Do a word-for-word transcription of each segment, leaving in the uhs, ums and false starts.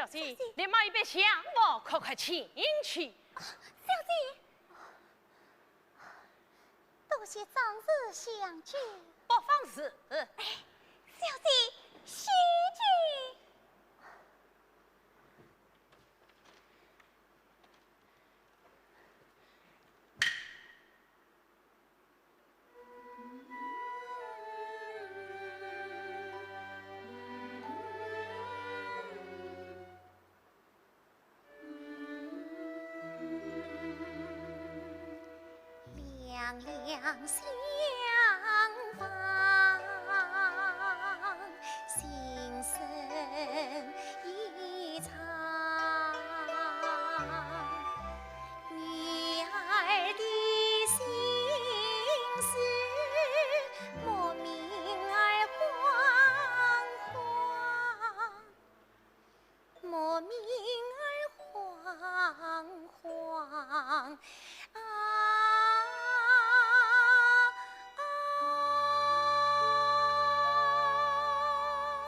姐，你买一杯香茅，快快请去。小姐，多谢张氏相救。不妨事。哎，小姐，谢谢。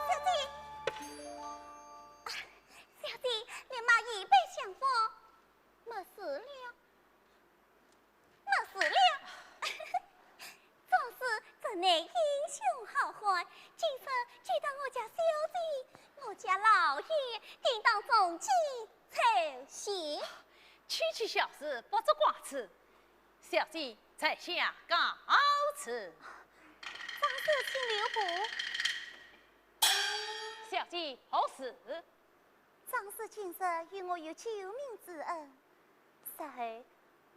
小姐，小姐，你买一杯香茅。没事了，没事了。张氏真乃英雄好汉，今日救得我家小姐，我家老爷定当重金 酬谢。区区小事，不足挂齿。小姐，在下告辞。张氏请留步。小姐，何事？张氏今日与我有救命之恩，日后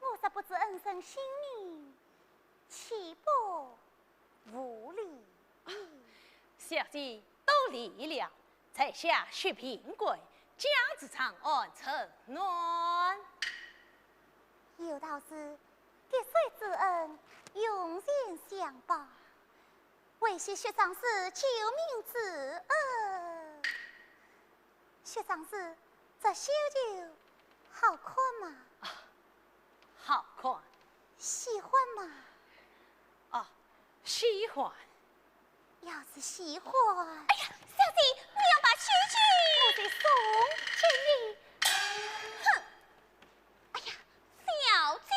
我若不知恩人姓名，岂不 无礼矣。小姐多礼了，在下薛平贵，家住长安城南。有道是，滴水之恩，涌泉相报。为谢薛张氏救命之恩。 薛张氏，这绣球好看吗？啊，好看。喜欢吗？啊，喜欢。要是喜欢，哎呀，小姐，你要把绣球，我再送给你。哼！ 哎呀，小姐！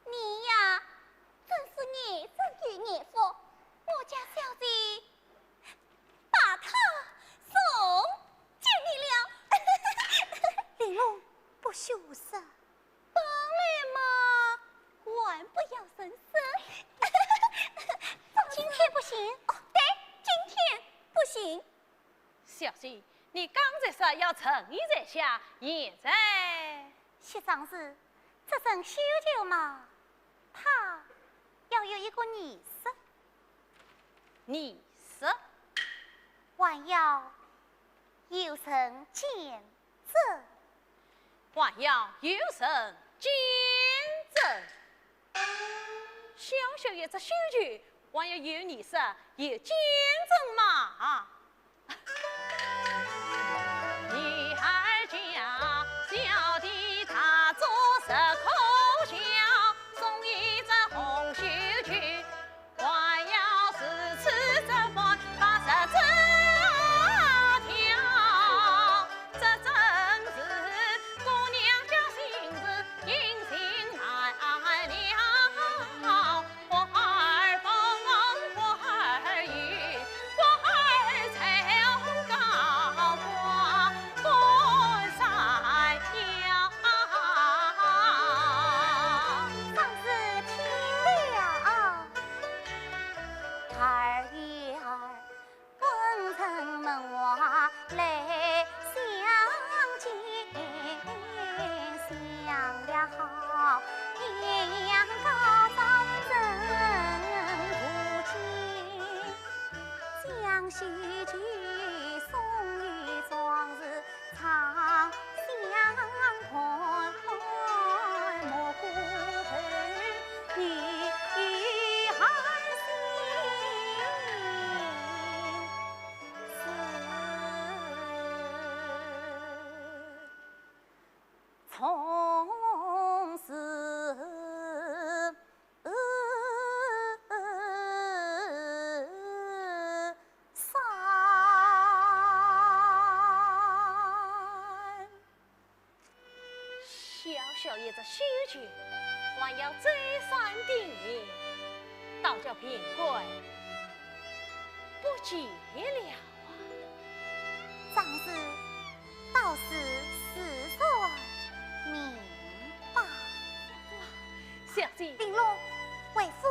你呀，真是眼中有眼福，我家小姐把它送给你了。玲珑，不许胡说。本来嘛，还不要人说。今天不行。哦，对，今天不行。 小姐，你刚才说要沉鱼在下，现在？薛张氏，这身绣球嘛，它要有一个仪式。仪式？还要有人见证。还要有人见证？ 小小一只绣球，还要有仪式，有见证嘛？女儿家，小弟她做十可孝，送一只红绣球，还要如此这般把十指条。这真是姑娘家心事， 张氏听了，儿与儿 奔城门外来相见，想了好，鄱阳高照真无情，将绣球送与张氏，常一只绣球，还要再三叮咛，倒叫平贵不见了啊。张氏倒是自作明白。小姐，玲珑，回府。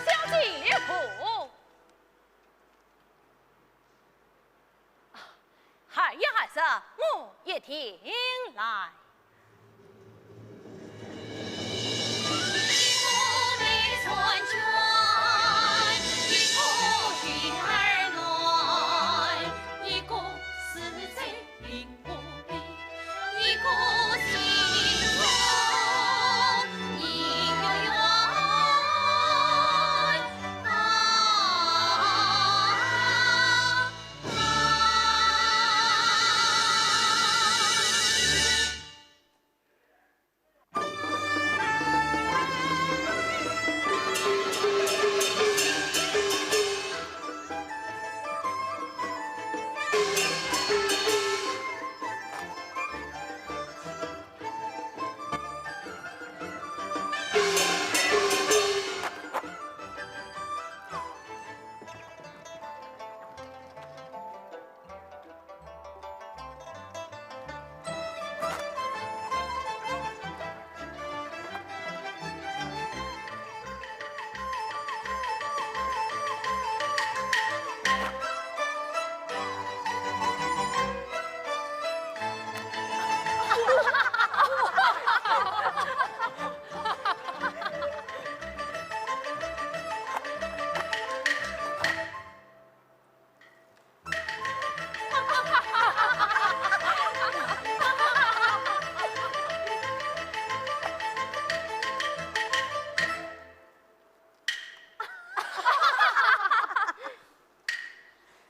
小姐留步。啊，孩儿还早，我一定来。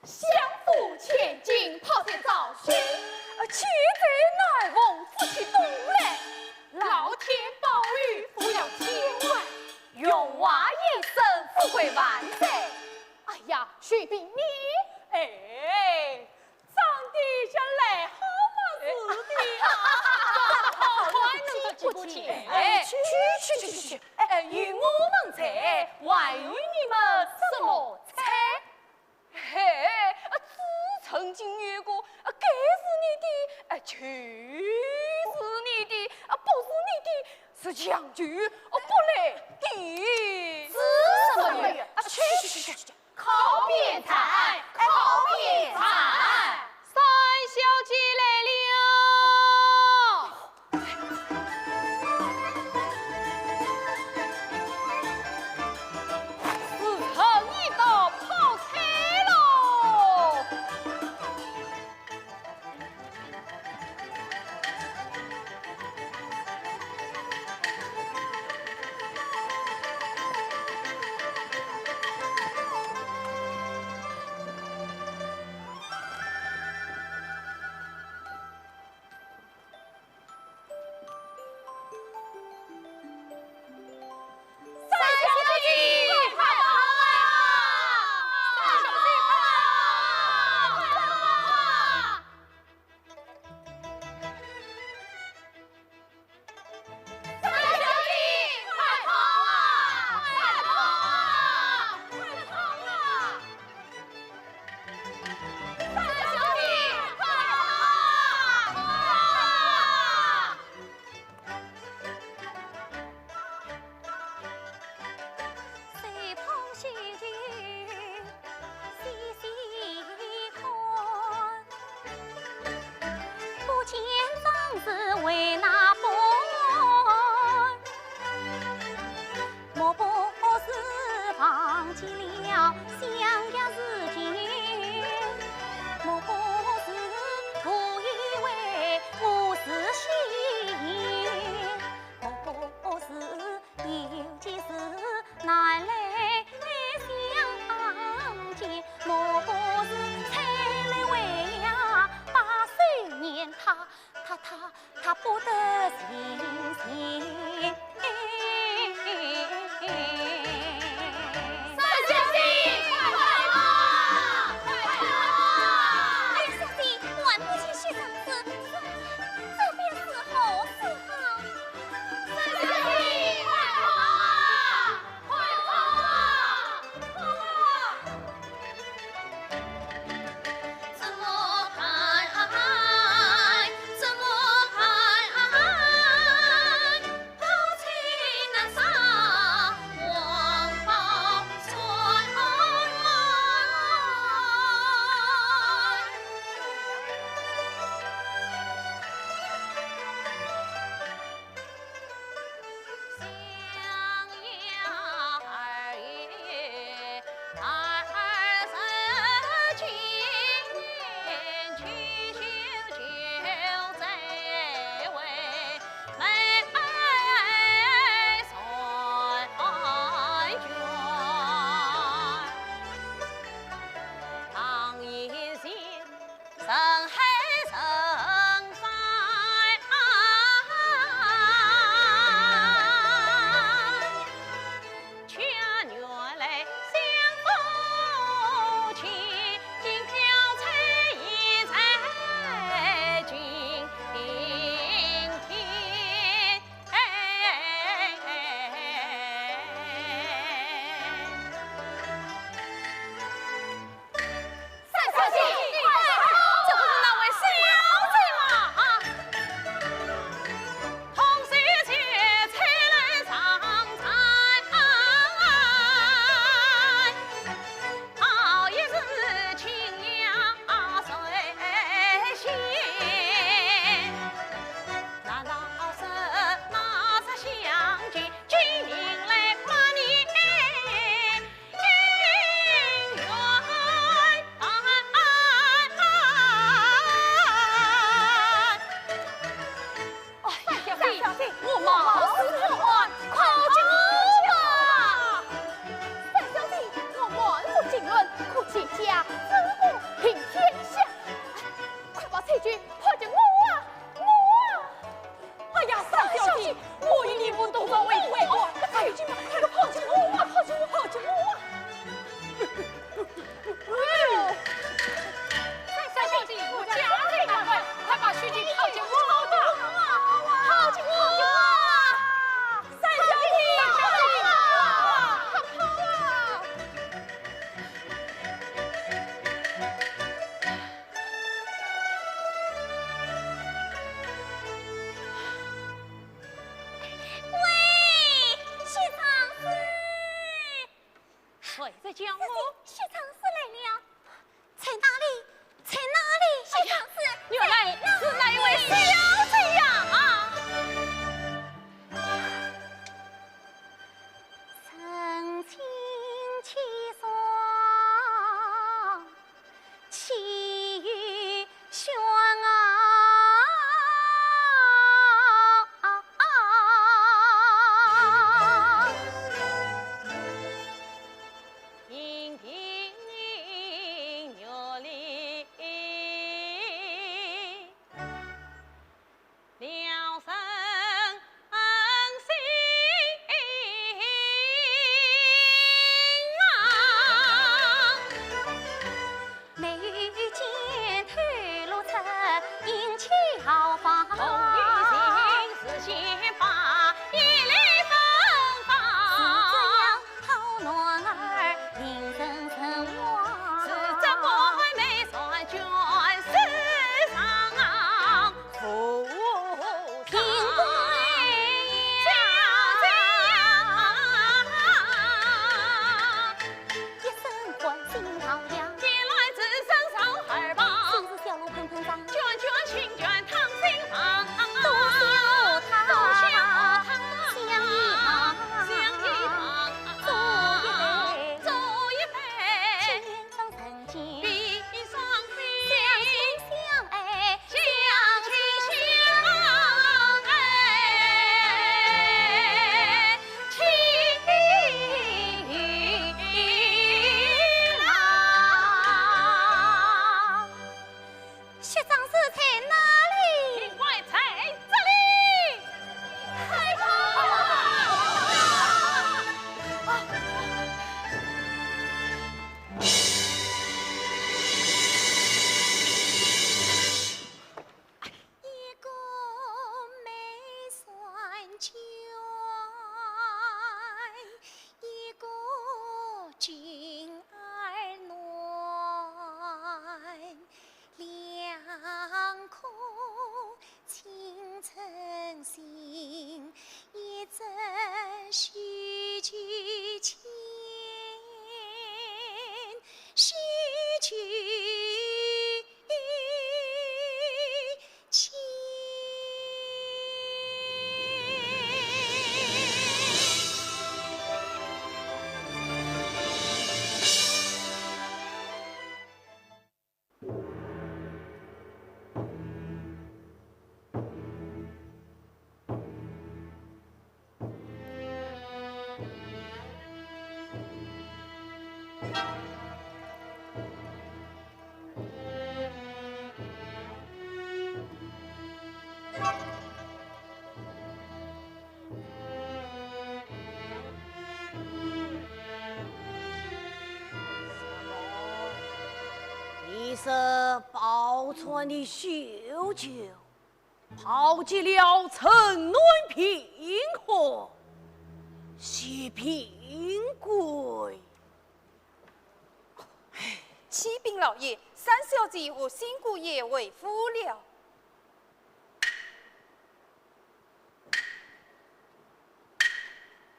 相府千金，炮台照首，呃，千载难逢紫气东来。老天保佑，福耀千万，荣华一生，富贵万载。哎呀，雪碧你，哎，长得像癞蛤蟆似的啊！好，快点，快点，哎，去去去去去，哎，有我们在，还用你们什么猜？ 嘿，啊，只曾经有过，啊，该是你的，啊，就是你的，啊，不是你的，是强求，啊，不来的。是什么语？啊，去去去去去，靠边站，靠边站。三小姐来了。 时辰已到，泡菜喽！血账簿在哪里？命官在这里。快看！一个梅山泉，一个君儿暖。 两颗情深心，一则须求情，须求情。 你是宝钏的舅舅，炮击了城南平户，薛平贵。启禀老爷，三小姐和新姑爷回府了。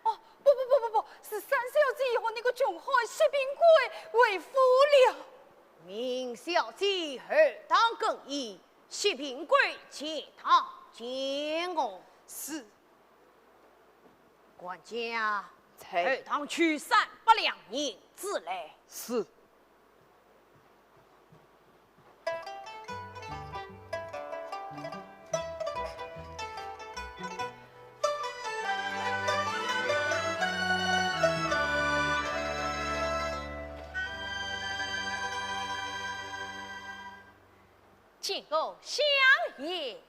哦，不不不不不，是三小姐和那个穷汉薛平贵回府了。命小姐后堂更衣，薛平贵前堂见我。是。管家，在。后堂取三百两银子来。是。 见过相爷。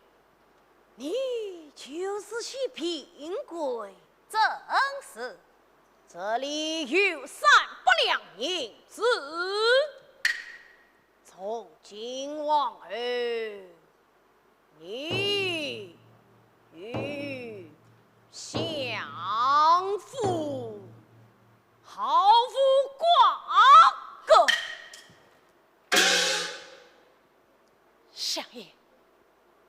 你就是薛平贵？正是。这里有三百两银子，从今往后，你与相府毫无瓜葛。 相爷，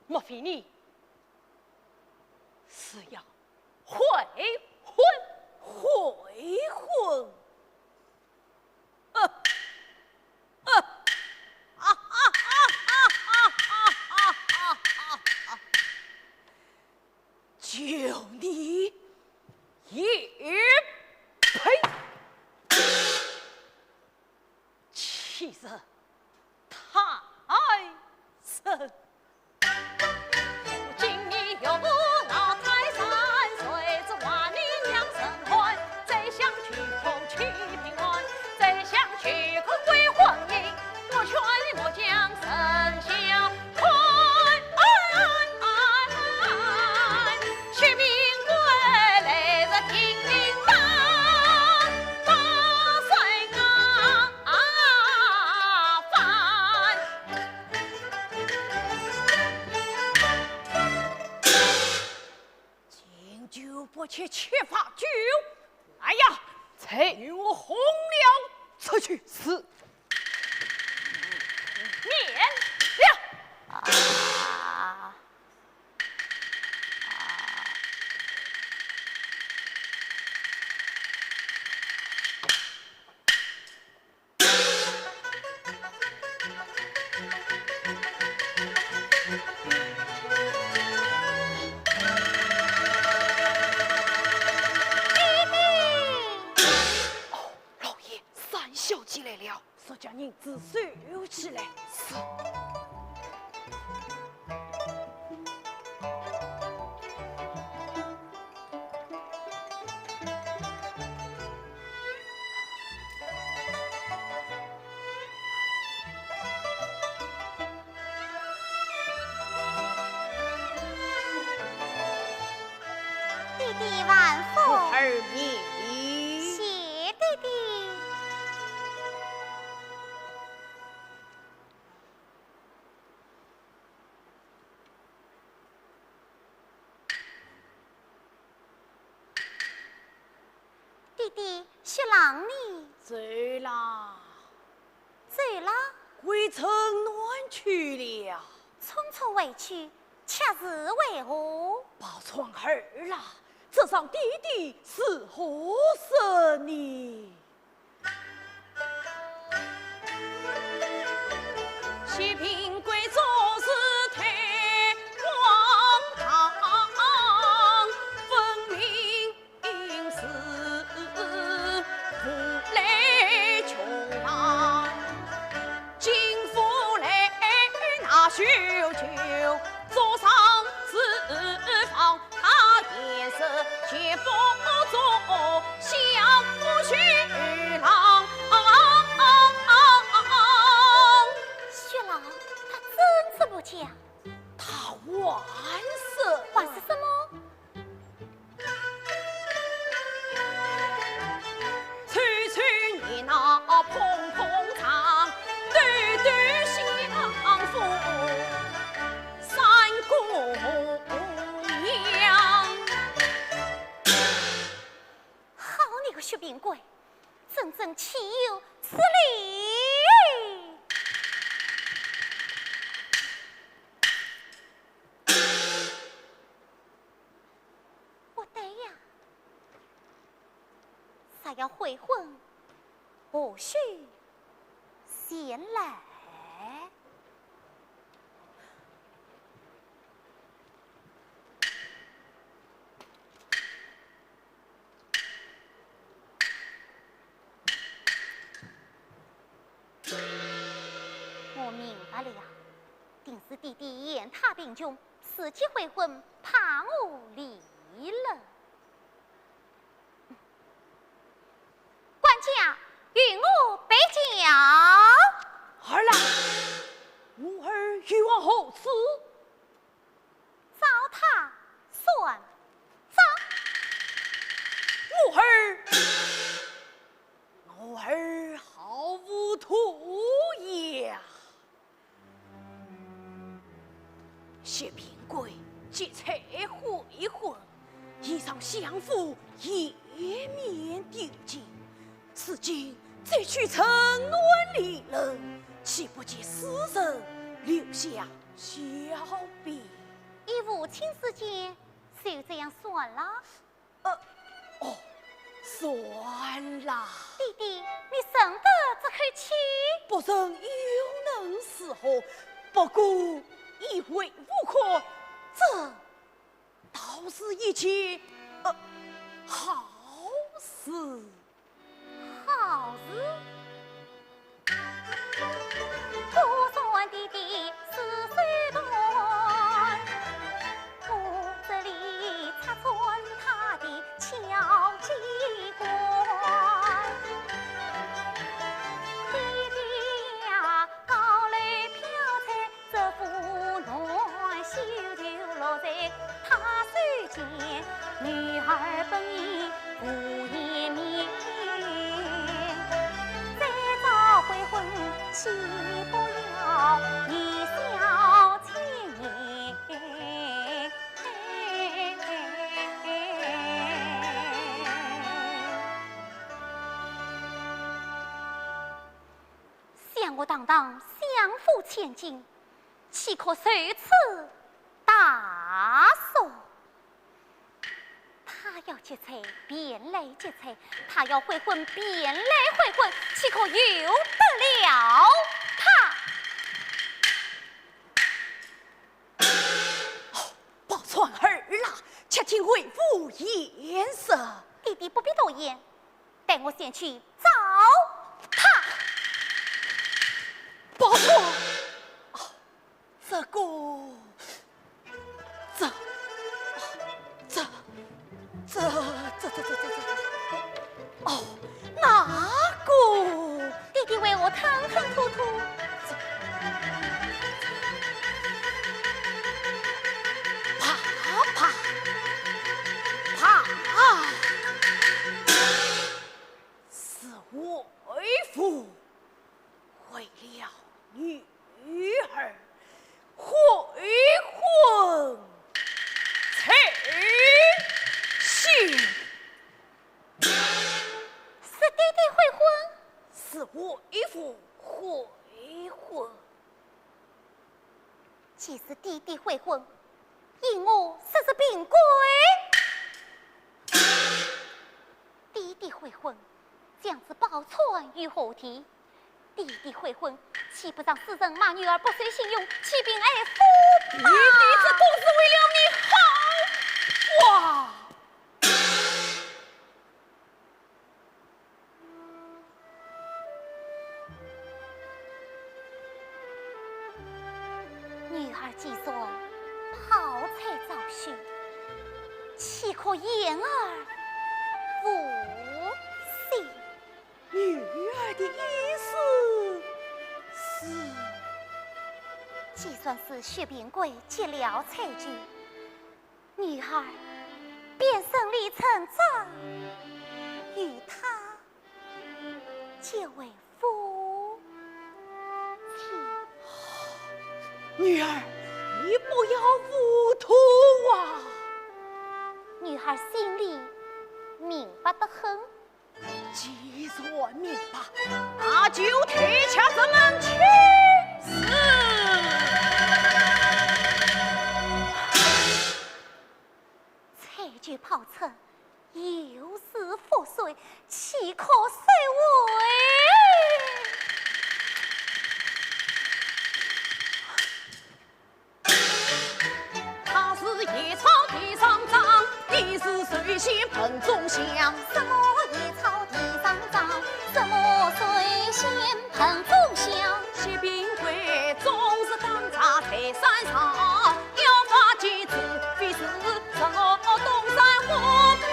莫非你是要悔婚？悔婚？呃，呃，啊啊啊啊啊啊啊啊啊！就你也配？ 岂是太甚。 敬酒不吃吃罚酒。来呀，在。与我红寮出去。是。免了。啊。哦，老爷，三小姐来了。速将银子收起来。是。 老弟万福。徒儿免礼。谢爹爹。 爹爹，雪狼呢？走啦。走啦？归春暖去了。匆匆回去，却是为何？宝钏儿啊，这双弟弟是何人呢？ 雪狼，他真是不讲。他还说。还说什么？ 好你个薛平贵，真正岂有此理！ 不对呀，若要悔婚，何须前来？ 我明白了，定是弟弟嫌他贫穷，自己悔婚，怕我离了。管家，与我备轿。儿啊，我儿欲往何处？ 找他算账。我儿，我儿好糊涂呀！薛平贵，这才悔婚，已让相府颜面丢尽， 如今再去春暖离冷，岂不给世人留下笑柄？依父亲之见，就这样算了。呃，哦，算了。弟弟，你认得这口气？不认又能如何？不过依为父看，这 倒是一件，呃，好事。好事？想我堂堂相府千金， 岂可如此大错？他要结彩，便来结彩；他要悔婚，便来悔婚，岂可由得了他？宝钏儿啊，且听为父言说。弟弟不必多言，待我先去找他。宝钏，哦， 这个，这，这，这，这，哦，那个。弟弟为何吞吞吐吐？啪啪啪既是爹爹悔婚，因何说是嫔归？爹爹悔婚，将之保存于何地？爹爹悔婚，岂不让世人骂女儿不守信用，弃嫔爱夫吗？爹爹这都是为了你好啊！ 女儿既然抱才招婿，岂可掩耳无信？女儿的意思是？既然是薛平贵结了彩菊，女儿便顺理成章与他 结为夫妻。女儿，你不要糊涂啊！女儿心里明白得很。既然明白，那就退下这门亲事。 彩菊抛出，又是覆水，岂可收回？他是夜叉地上掌，你是水仙盆中香。什么夜叉地上掌？什么水仙盆中香？薛平贵总是打柴在山上， 要发髻子，非是什么东山虎平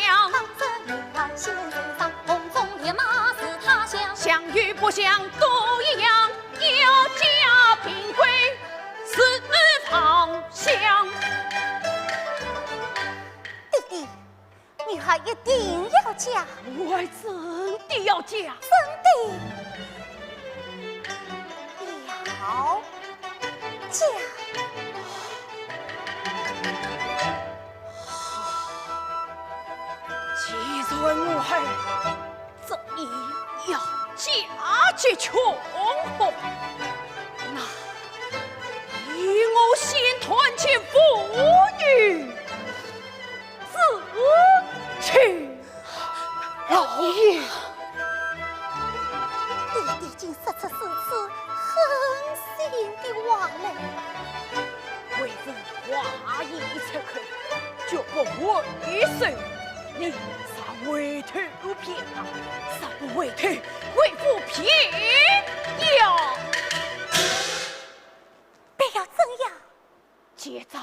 阳。当着女儿仙人掌，红鬃烈马似他香。香与不香都一样，要嫁平贵是芳香。爹爹， 女儿一定要嫁。我还真的要嫁。真的要嫁。既然我儿执意要嫁给穷货，那依我先团结妇女 子期。老爷，爹爹竟说出如此狠心的话来。为父话已出口，决不回首。你若回头便罢，若不回头，为父便要。不要这样。 结账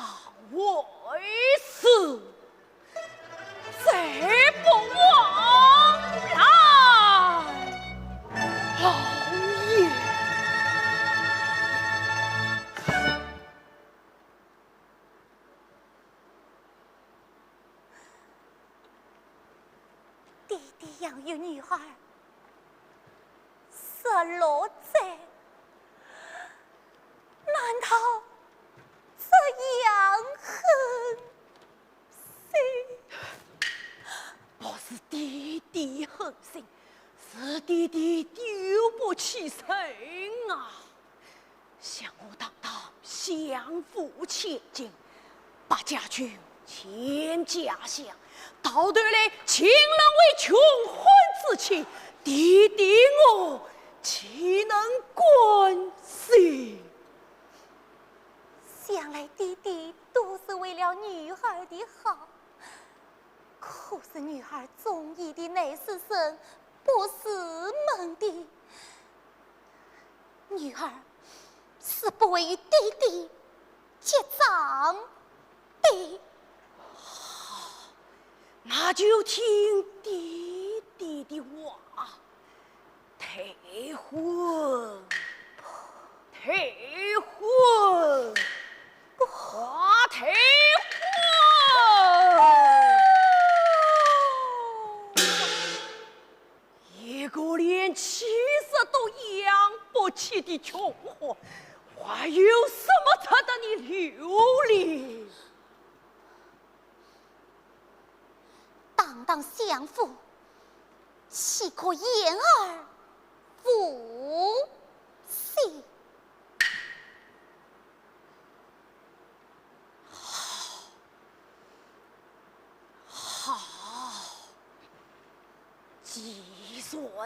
为是，罪不往来。老爷。 爹爹养育女儿十六载，难道这样狠心？不是爹爹狠心，是爹爹丢不起人啊。 想我堂堂相府千金，把家穷欠家香，到头来竟沦为穷困之妻，爹爹我岂能甘心？想来爹爹都是为了女儿的好，可是女儿中意的乃是人，不是门第。 女儿是不会与爹爹结账的。好，那就听爹爹的话，退婚，退婚，快退婚！ 一个连妻室都养不起的穷货，还有什么值得你留恋？堂堂相府，岂可掩耳无信？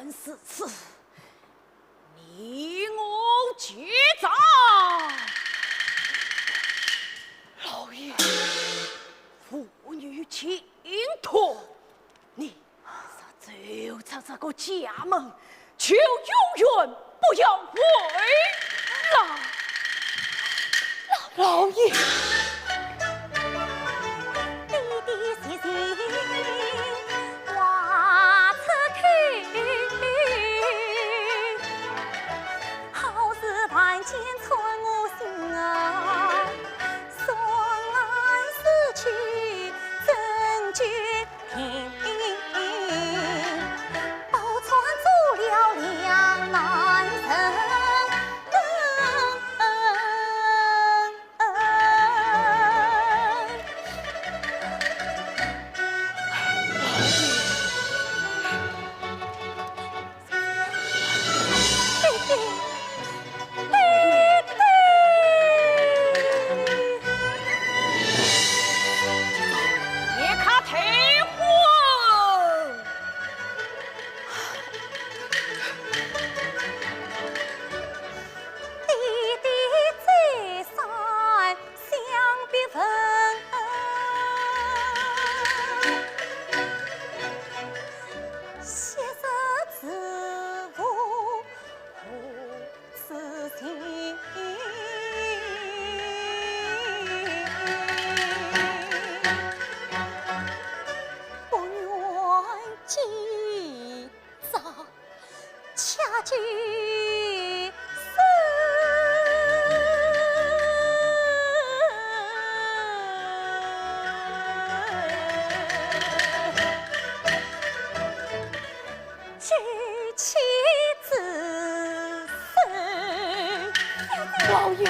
如此，你我结账。老爷，父女情同，你若走出这个家门，就永远不要回来。老爷。 老爷。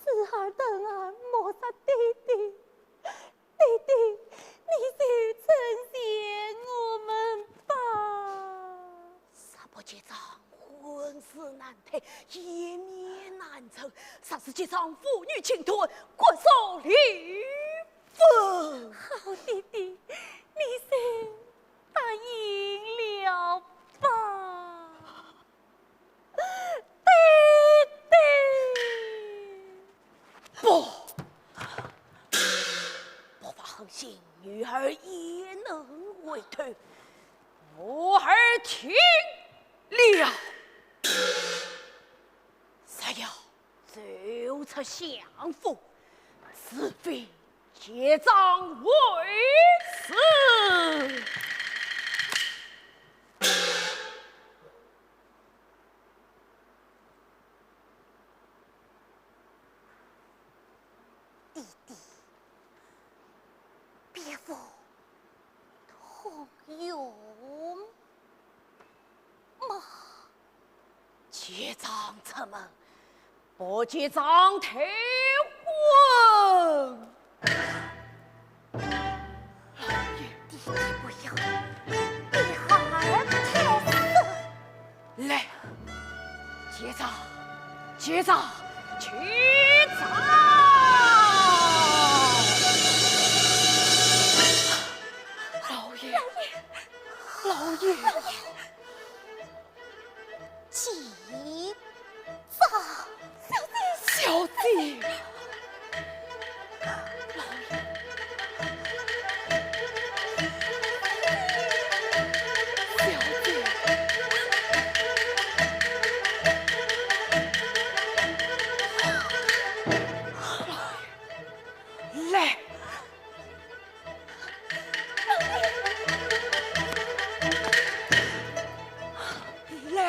子儿等啊，莫杀爹爹，爹爹，你就成全我们吧。若不结账，婚事难退，颜面难成。若是结账，父女情断，骨肉离分。好爹爹，你就答应了吧。 爹爹。不，不法横行，女儿焉能回头？我儿听了，若要走出相府，除非结账为止。 爹爹，别无通用吗？结将出门，不结账退婚。老爷，你不要，你还不快说！来，结账，结账，结账！老爷，老爷，老爷。 结账。小姐，小姐。小姐。来。 来，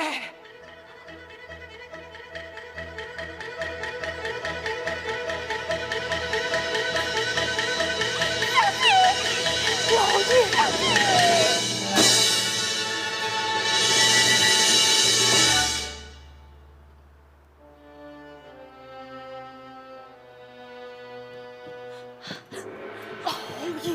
老爷。 老爷。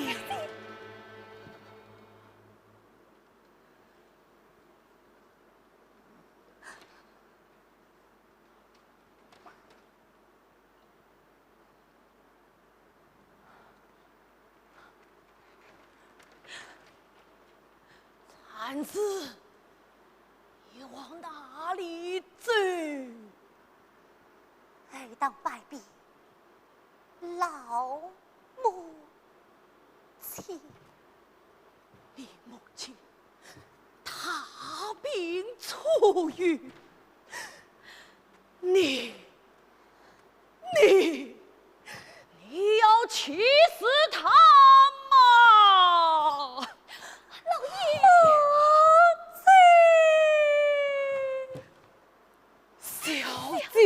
暂时，你往哪里走？来到拜别老母亲。你母亲大病初愈， 你，你，你要气死她吗？老爷。小姐。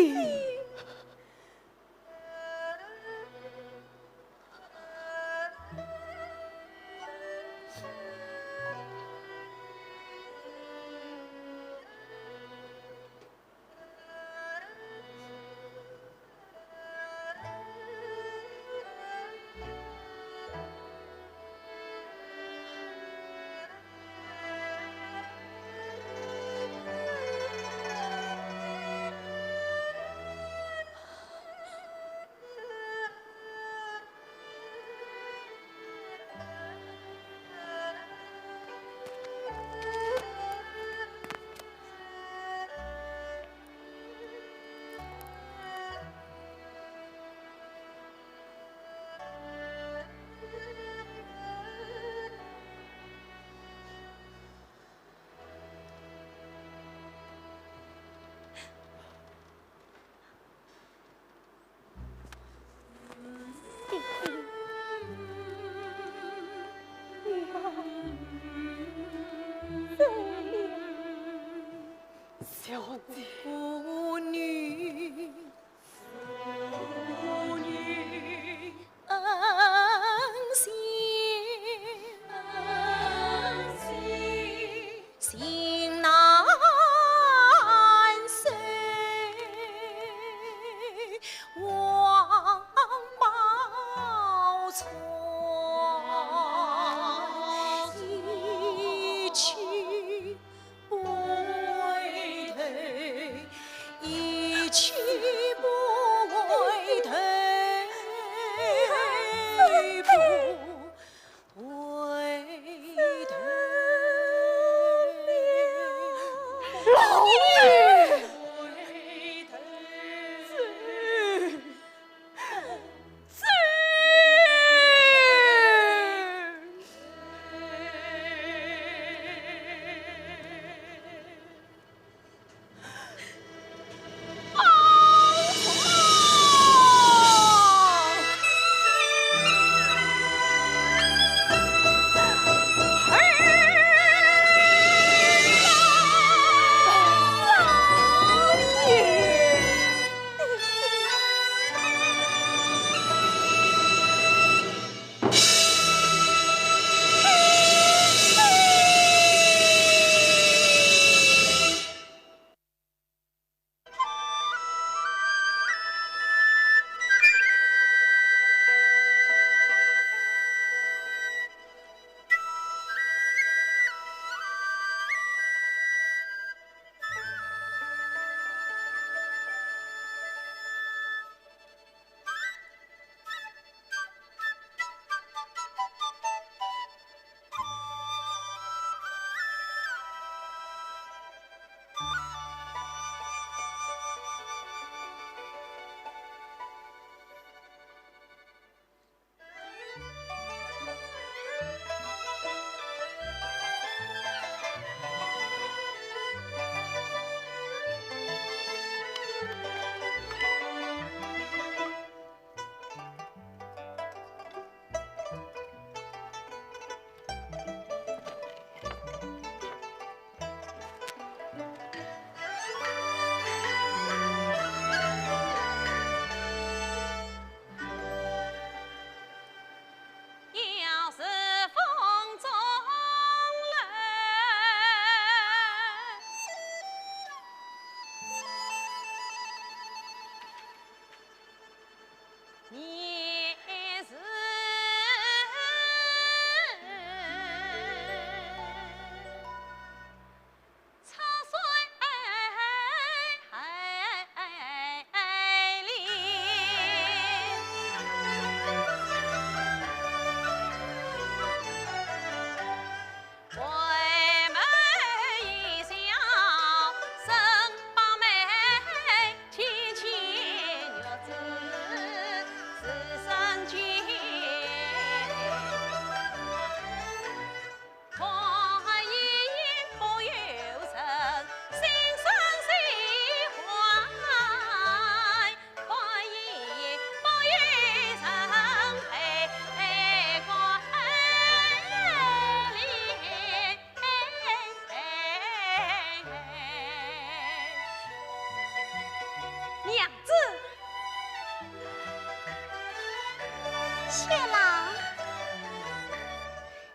雪郎，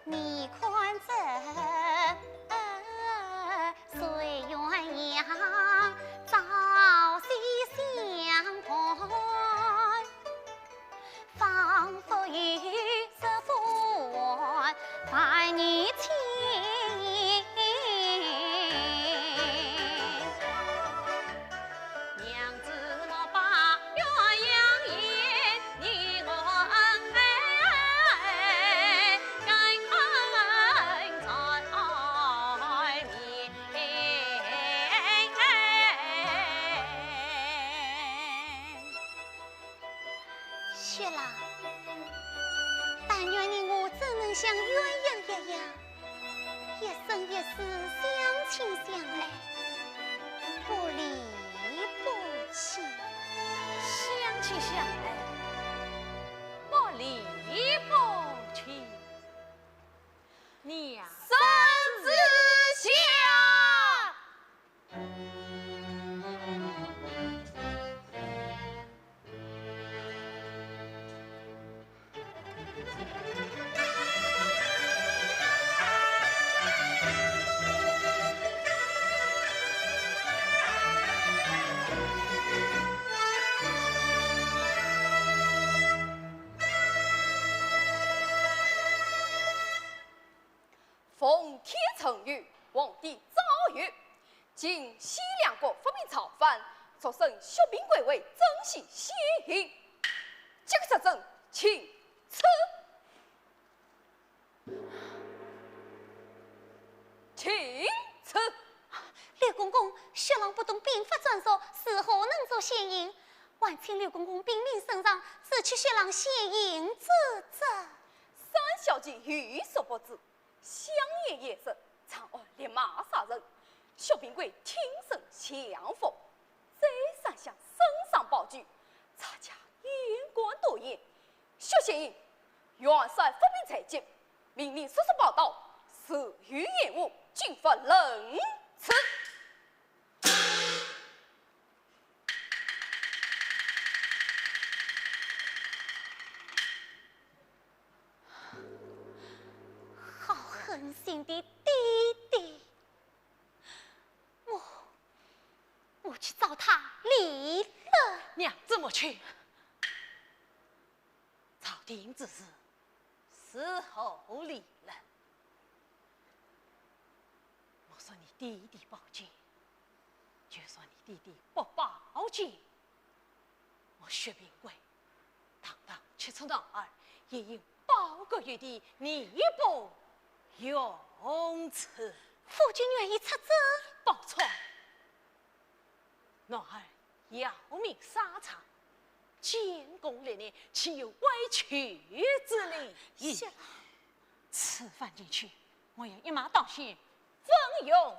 你看这水鸳鸯朝夕相伴，仿佛一世浮云万里千。娘子莫把鸳鸯言，你我恩爱更在眠。雪郎，但愿你我怎能像鸳鸯一样， 一生一世相亲相爱，不离不弃。相亲相爱，不离不弃。娘子驾！ 奉天承运，皇帝诏曰：今西凉各发兵造反，速升薛平贵为征西县尹。即刻出征，请出。请出。刘公公，雪郎不懂兵法战术，如何能做县尹？还请刘公公禀明圣上，除去雪郎县尹之职。三小姐有所不知， 香烟一事，长按律马杀人。薛平贵挺身降服，再想想圣上保举，差家言官多言。薛县尹，元帅发兵在即，命令速速报到，如有延误，军法论处。 好狠心的爹爹！我，我去找他理论。娘子莫去，朝廷之事，伺候理论。莫说你爹爹保举，就算你爹爹不保举， 我薛平贵，堂堂七尺男儿，也有保举的弥补用处。夫君愿意出征？不错。男儿要命沙场，建功立业，岂有委屈之理？是。此番进去，我要一马当先，奋勇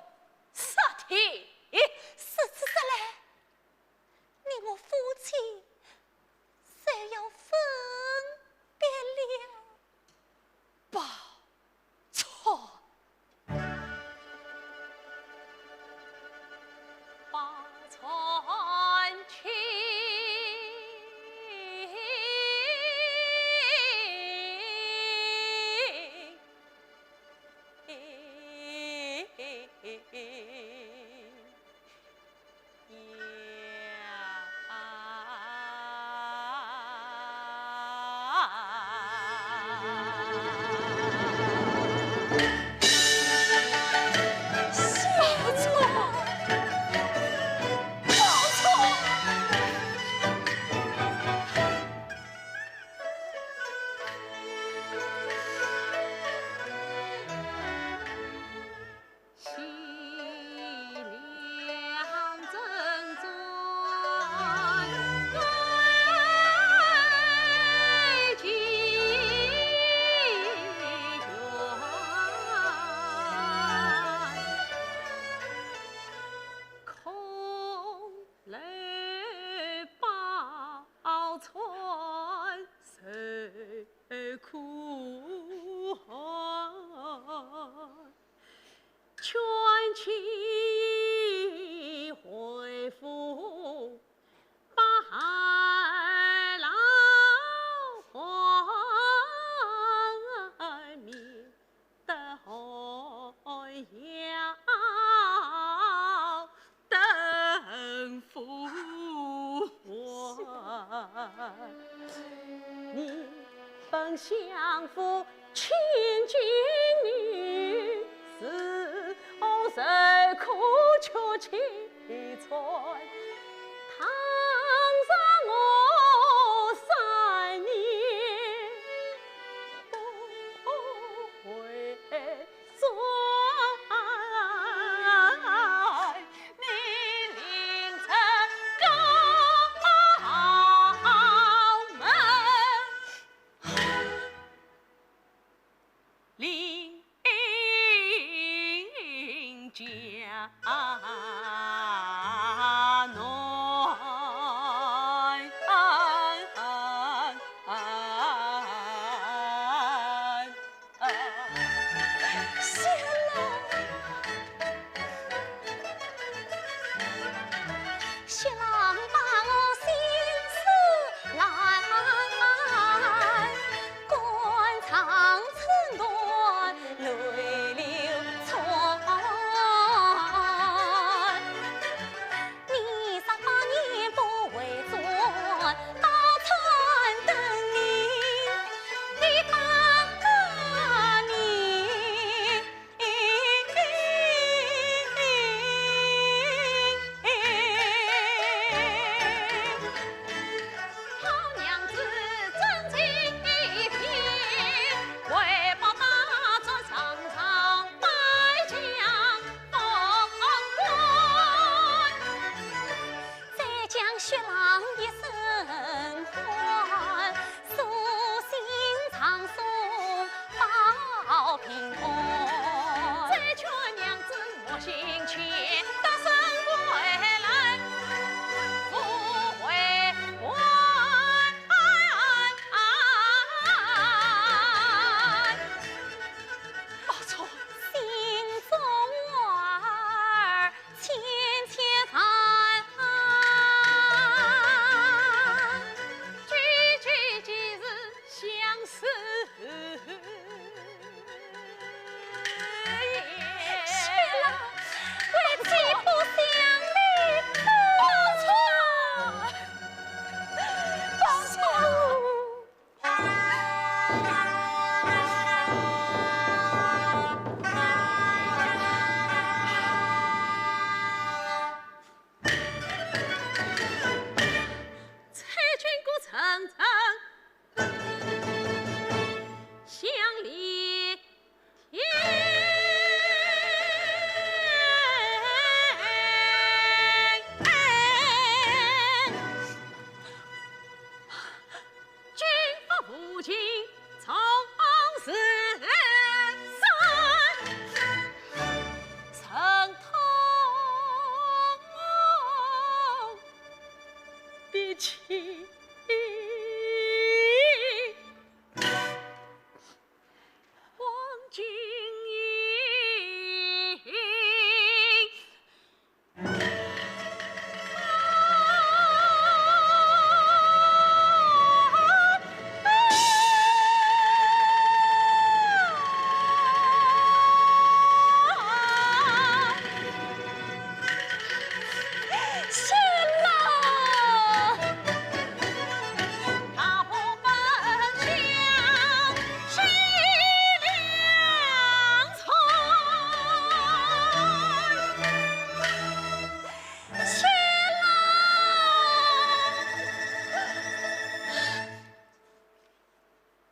杀敌。如此说来， 你我夫妻就要分别了。报错，报错去。相府千金女，是何受苦求凄惨，倘若我三年不回转。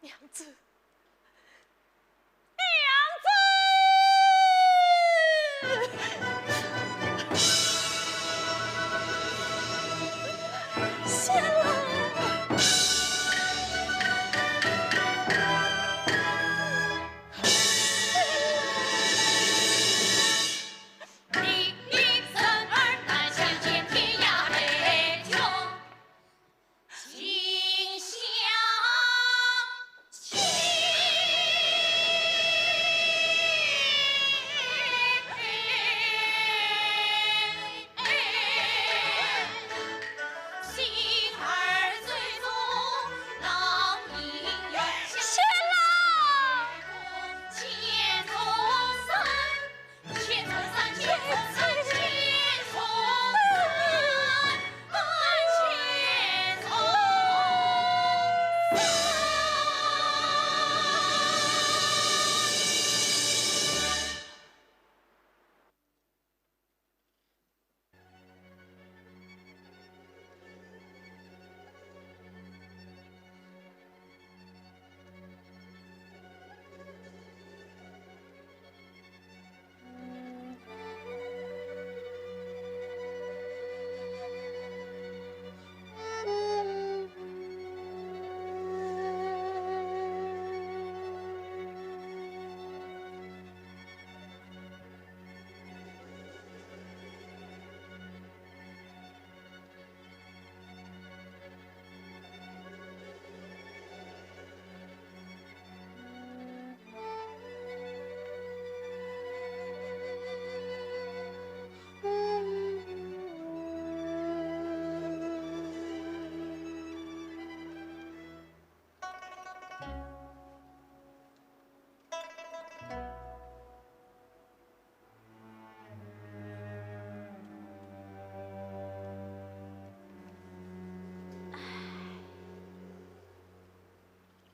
娘子，娘子！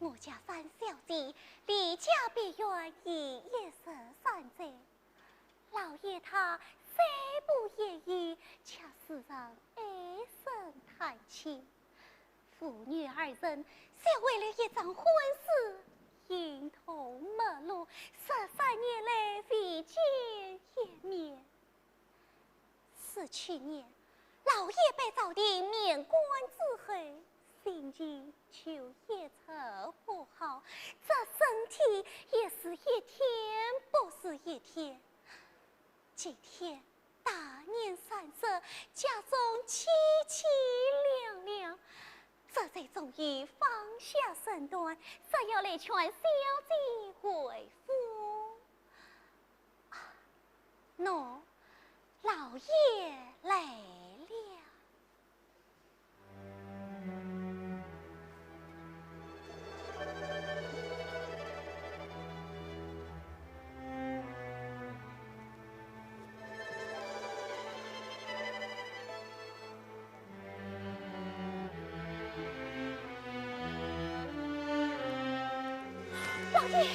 我家三小姐离家别院已一十三载，老爷他虽不言语，却时常唉声叹气。父女二人就为了一桩婚事，形同陌路，十三年来未见一面。 自去年老爷被朝廷免官之后，心情就一直不好，这身体也是一天不如一天。今天大年三十，家中凄凄凉凉，这才终于放下身段，只要来劝小姐回府。 喏，老爷来了。老爷。 老爷。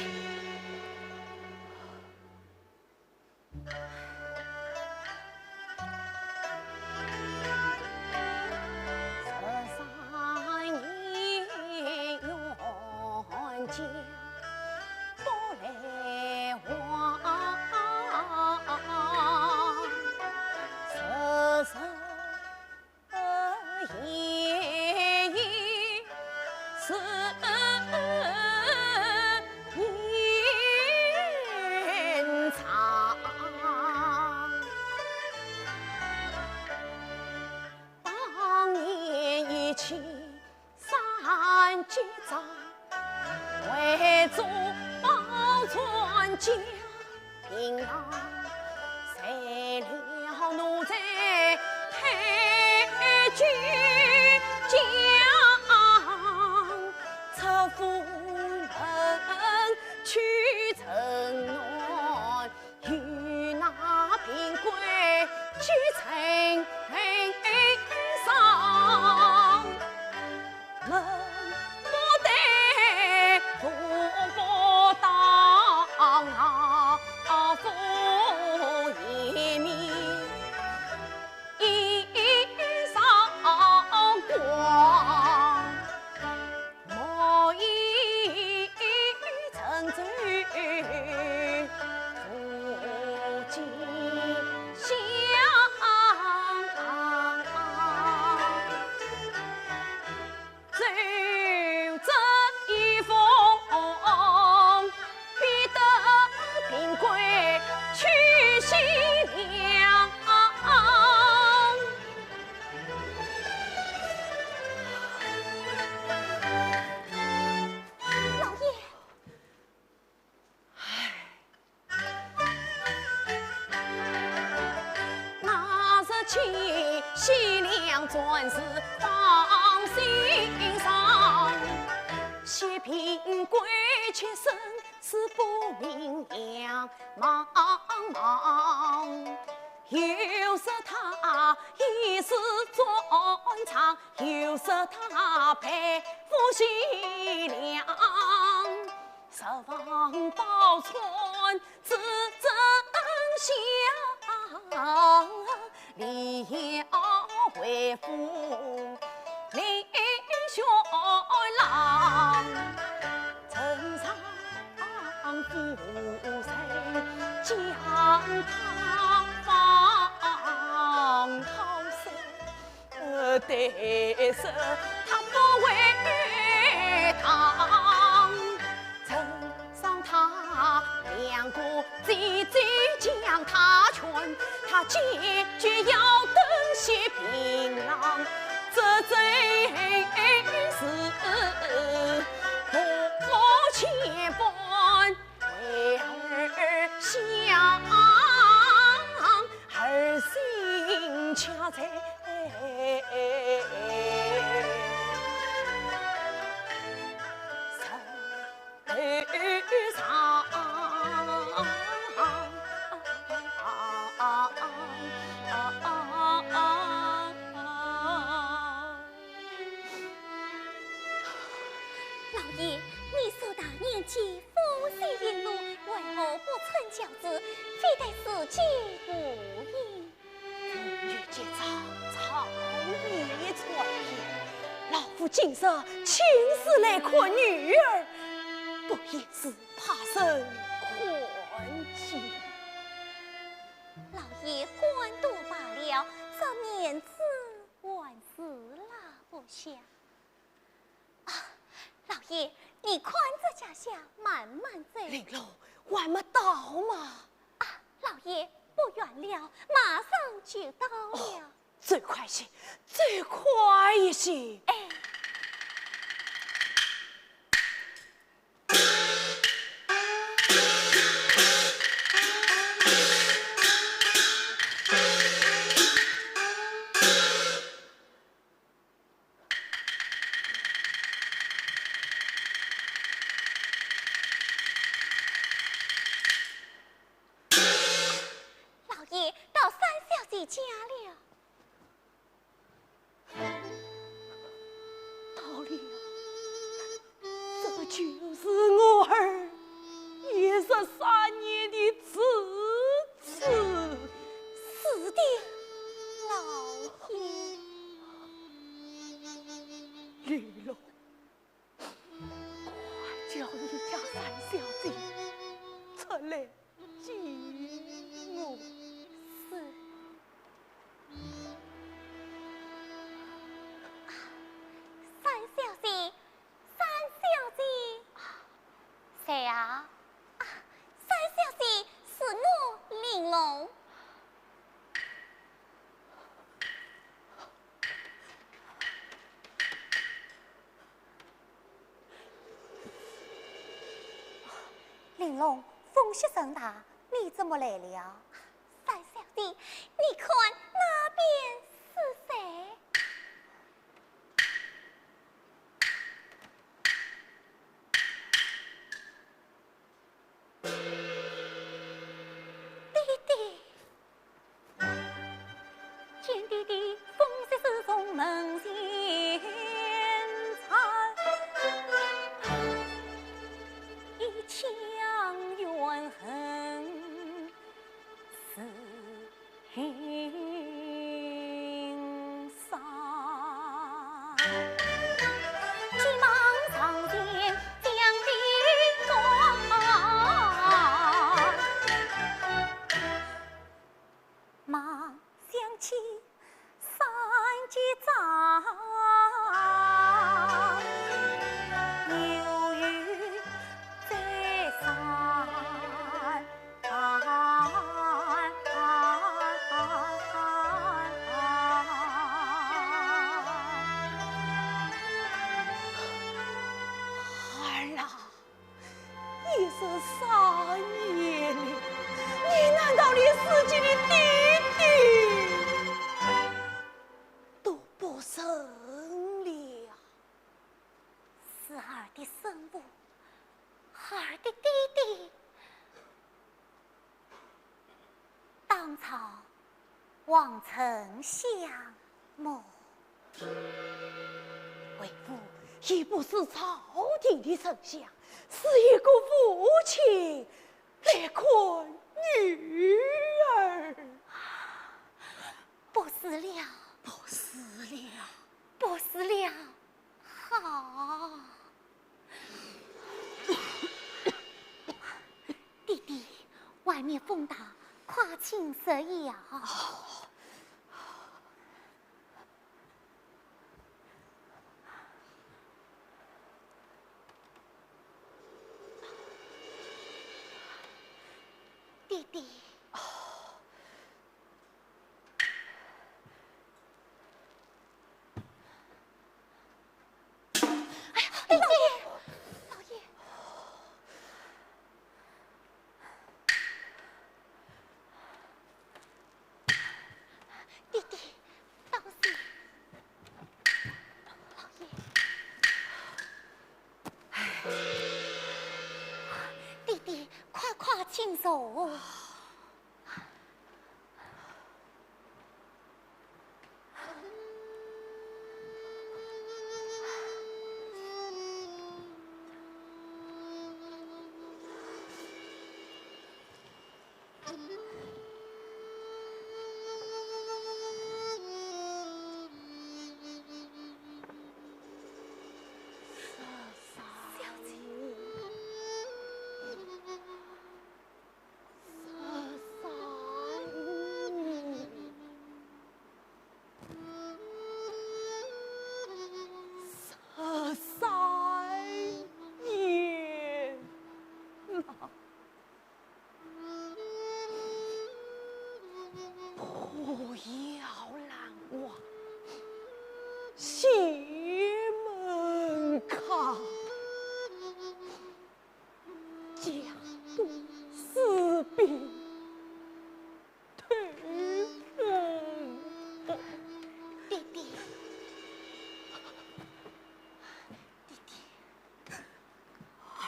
爷，你叔大年纪，风雪一路，为何不乘轿子，非但自己无恙？风雨兼程，长夜穿行，老夫今日亲自来看女儿，不也是怕人看见？老爷，官都罢了，这面子还是拉不下。 啊，老爷，你看这家下慢慢走。玲珑，还没到吗？啊，老爷，不远了，马上就到了。哦，走快些，走快一些。哎。 老爷，到三小姐家了。到了，这就是我儿一十三年的子 子。是的，老爷。玲珑，快叫你家三小姐出来见我。是。啊，三小姐， 三小姐。谁啊？啊，三小姐，是我，玲珑。玲珑，风雪甚大，你怎么来了？三小姐，你看那边是谁？ 爹爹。见爹爹，风雪似从门前传，一腔怨恨似 云散。急忙上前将地断，忙想起三姐丈，犹有再三。 儿啊，一十三年了，你难道连自己的爹爹都不认了？是儿的生父，儿的爹爹， 当朝望丞相么？为父也不是朝廷的丞相，是一个父亲来看女儿。不是了，不是了，不是了。 好。爹爹，外面风大，快请食药。爹爹。 哎呀，老爷，老爷。爹爹，当心。老爷。爹爹，快快请坐。 爹爹，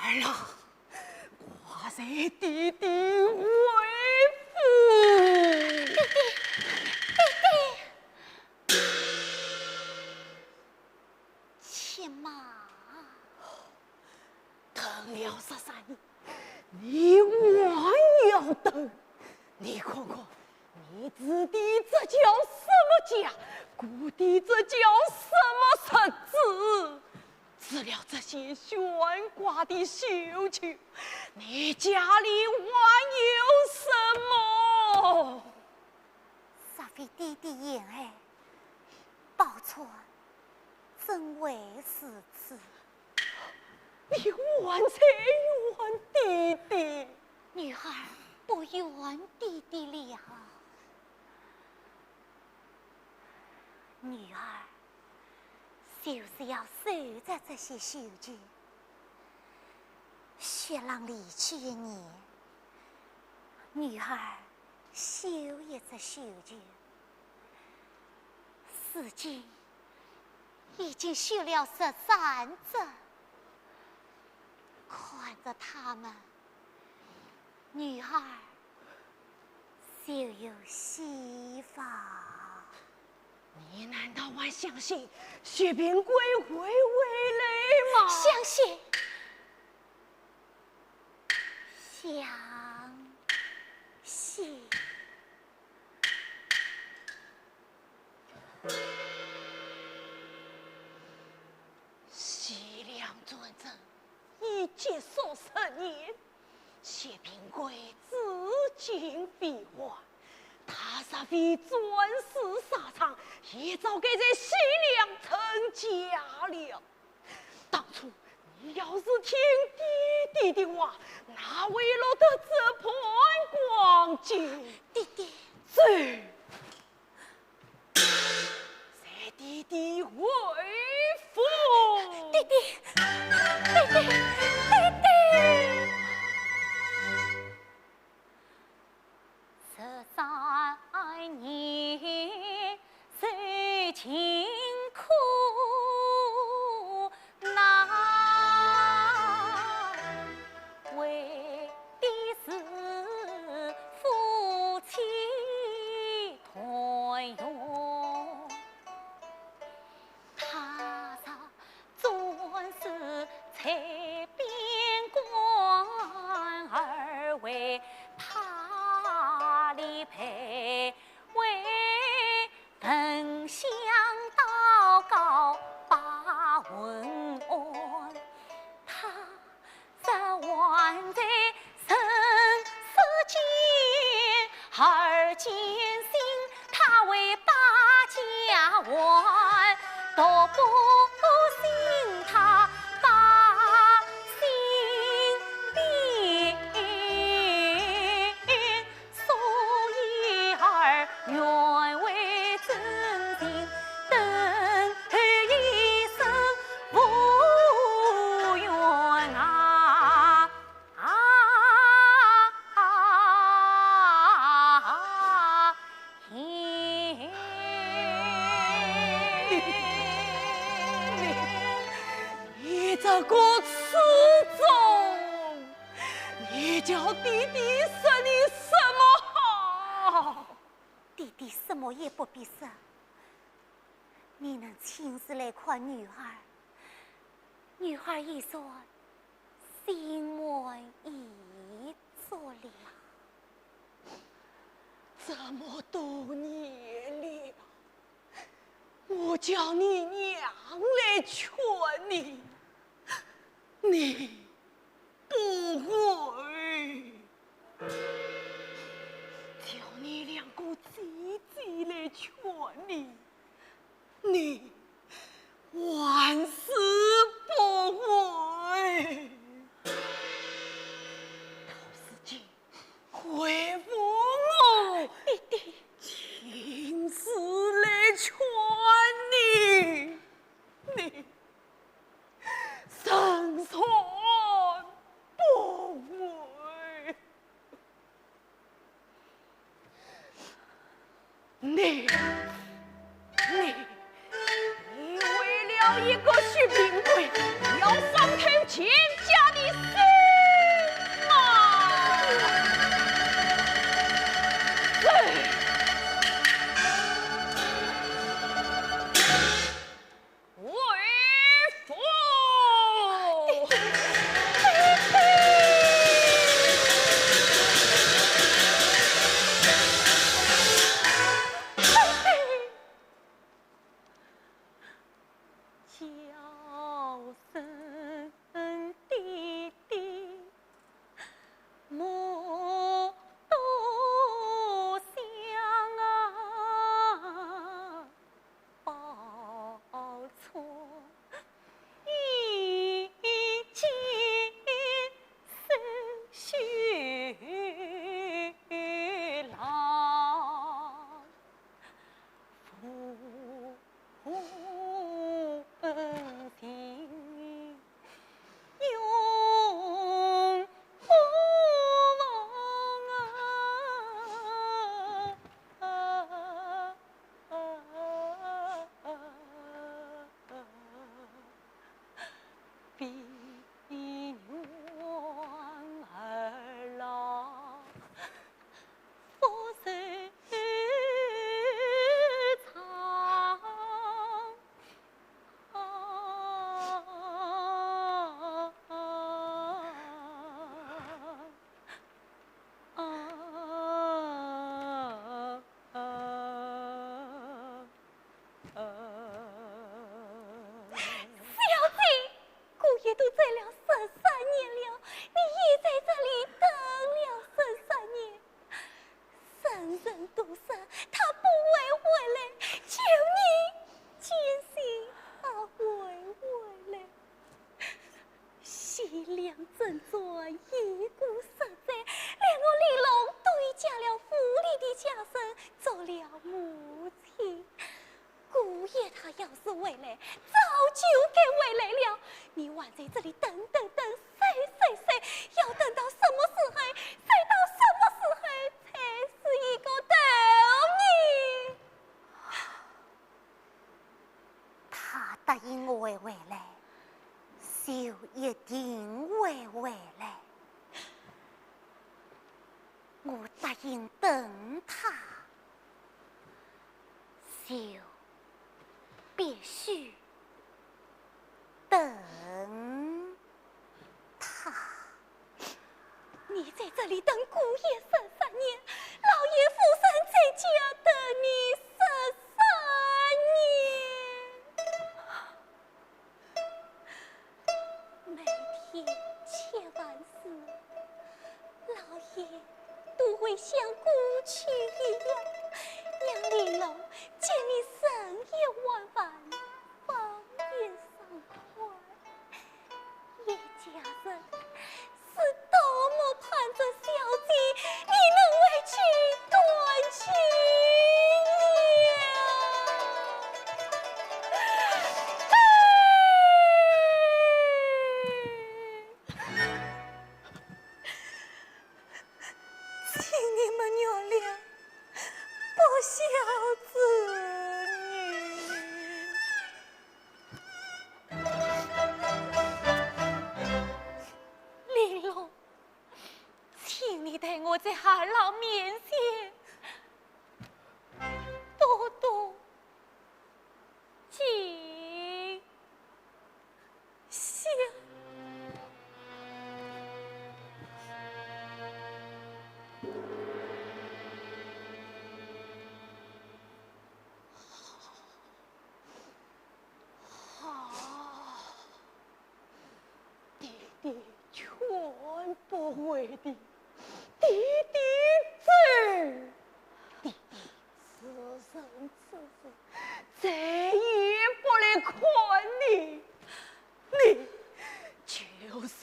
儿啊，快随爹爹回府。爹爹，爹爹。且慢。等了十三年，你还要等？你看看，你指的这叫什么家？姑的这叫什么日子？ 除了这些悬挂的绣球，你家里还有什么？实非爹爹言爱，宝钏怎会如此？你还在怨爹爹？女儿不怨爹爹了。女儿 就是要守着这些绣球，薛郎离去一年，女儿绣一只绣球，如今已经绣了十三只，看着它们， 女儿就有希望。你难道还相信薛平贵会回来吗？相信，相信。 徐良转镇已结束十年，薛平贵至今未还。他若非战死沙场，也早该在徐良成家了。当初你要是听爹爹的话，哪会落得这般光景？爹爹。走。 随爹爹回府。爹爹，爹爹，爹爹。十三年受尽苦难，为的是夫妻 团圆。他朝总是在边关，而为他里陪，为焚香祷告把问安。他 这还在人世间，而今心他为把家还，独不信他把心变。 所以儿愿为真情，等候一生无怨啊！啊！你，你这个痴种！ 你叫爹爹说你什么好？爹爹什么也不必说，你能亲自来看女儿，女儿已说心满意足了。这么多年了， 我叫你娘来劝你，你不会；叫你两个姐姐来劝你，你还是不会。到如今， 回父母，爹爹，亲自来劝你，你胜算不会。你，你，你为了一个薛平贵，要伤透全家的性两整转，一个十载，连我玲珑都已嫁了府里的家人，做了母亲。姑爷他要是回来，早就该回来了。你还在这里等等等，谁谁谁，要等到什么时候，谁到什么时候才是一个头呢？ 他答应我会回来，就一定会回来。我答应等他，就必须等他。 你在这里等姑爷十三年，老爷夫人在家等你十三年。每天吃饭时，老爷都会像过去一样，让玲珑见你人也玩玩，饭也赏块。 一家人是多么盼着小姐你能回去团聚呀！请你们原谅薄小之女。 玲珑，请你代我在二老面前多多尽孝。 啊，爹爹劝不回的，爹爹走的，爹爹此生此世再也不来看你。 你就受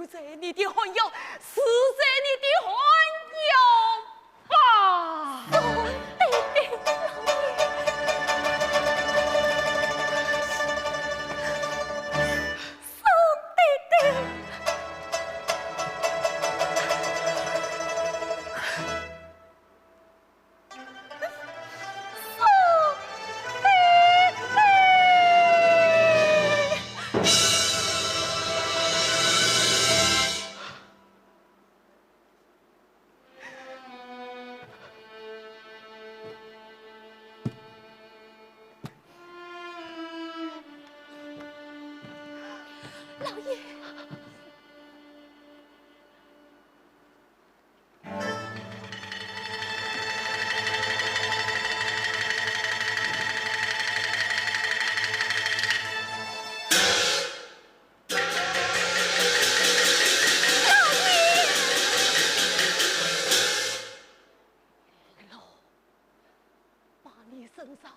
在你的寒窑，死在你的寒窑吧。老爷。 把你身上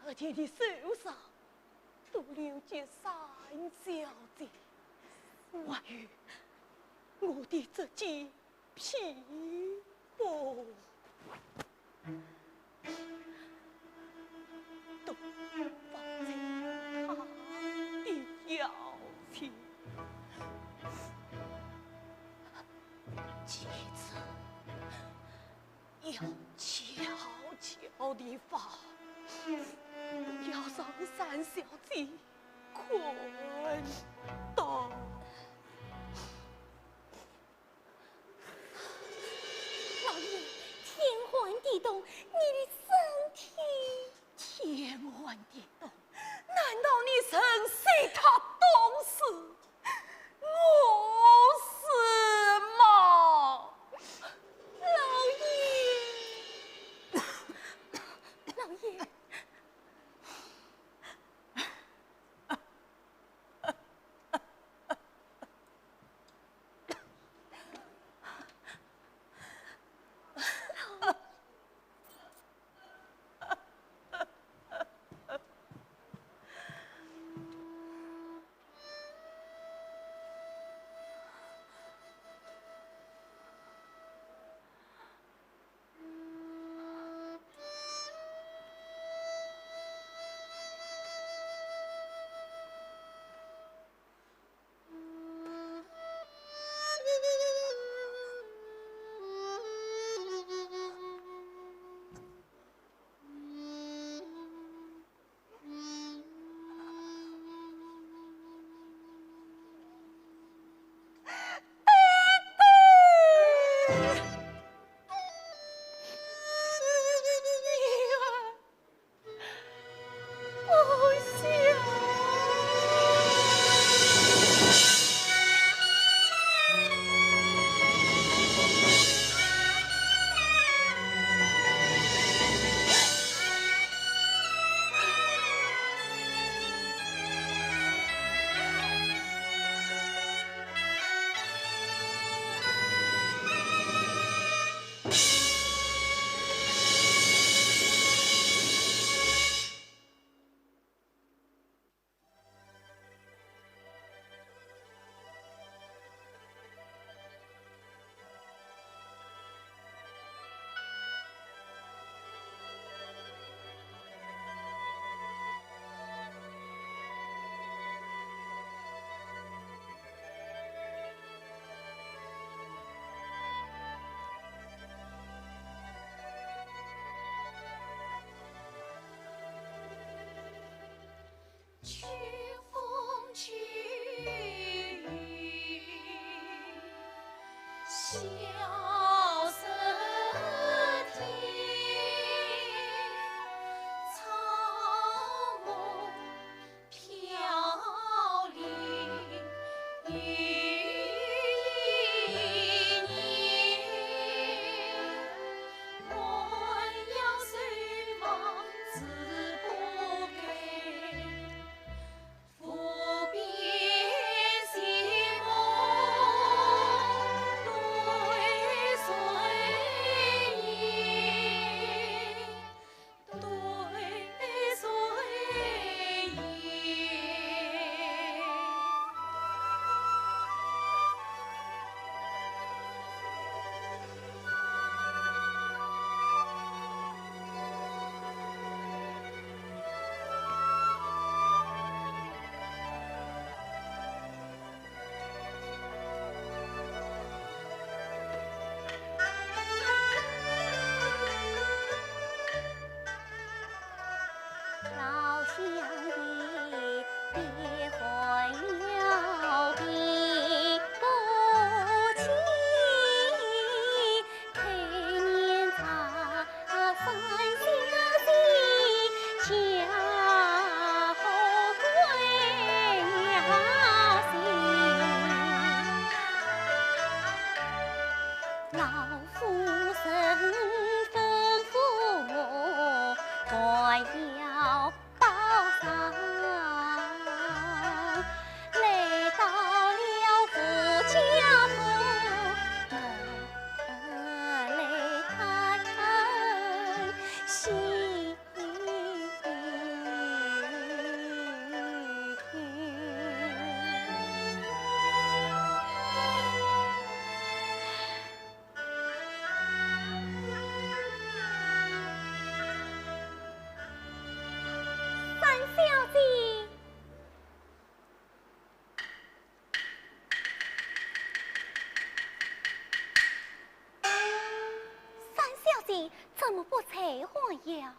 这件的受伤都留给三小姐，还有我的这件 皮包。都放在她的腰间。记住，要悄悄地放，不要让三小姐看到。 老爷，天寒地冻，你的身体。天寒地冻，难道你曾随她冻死？我死吗？老爷，老爷。 老三小姐。三小姐怎么不在话呀？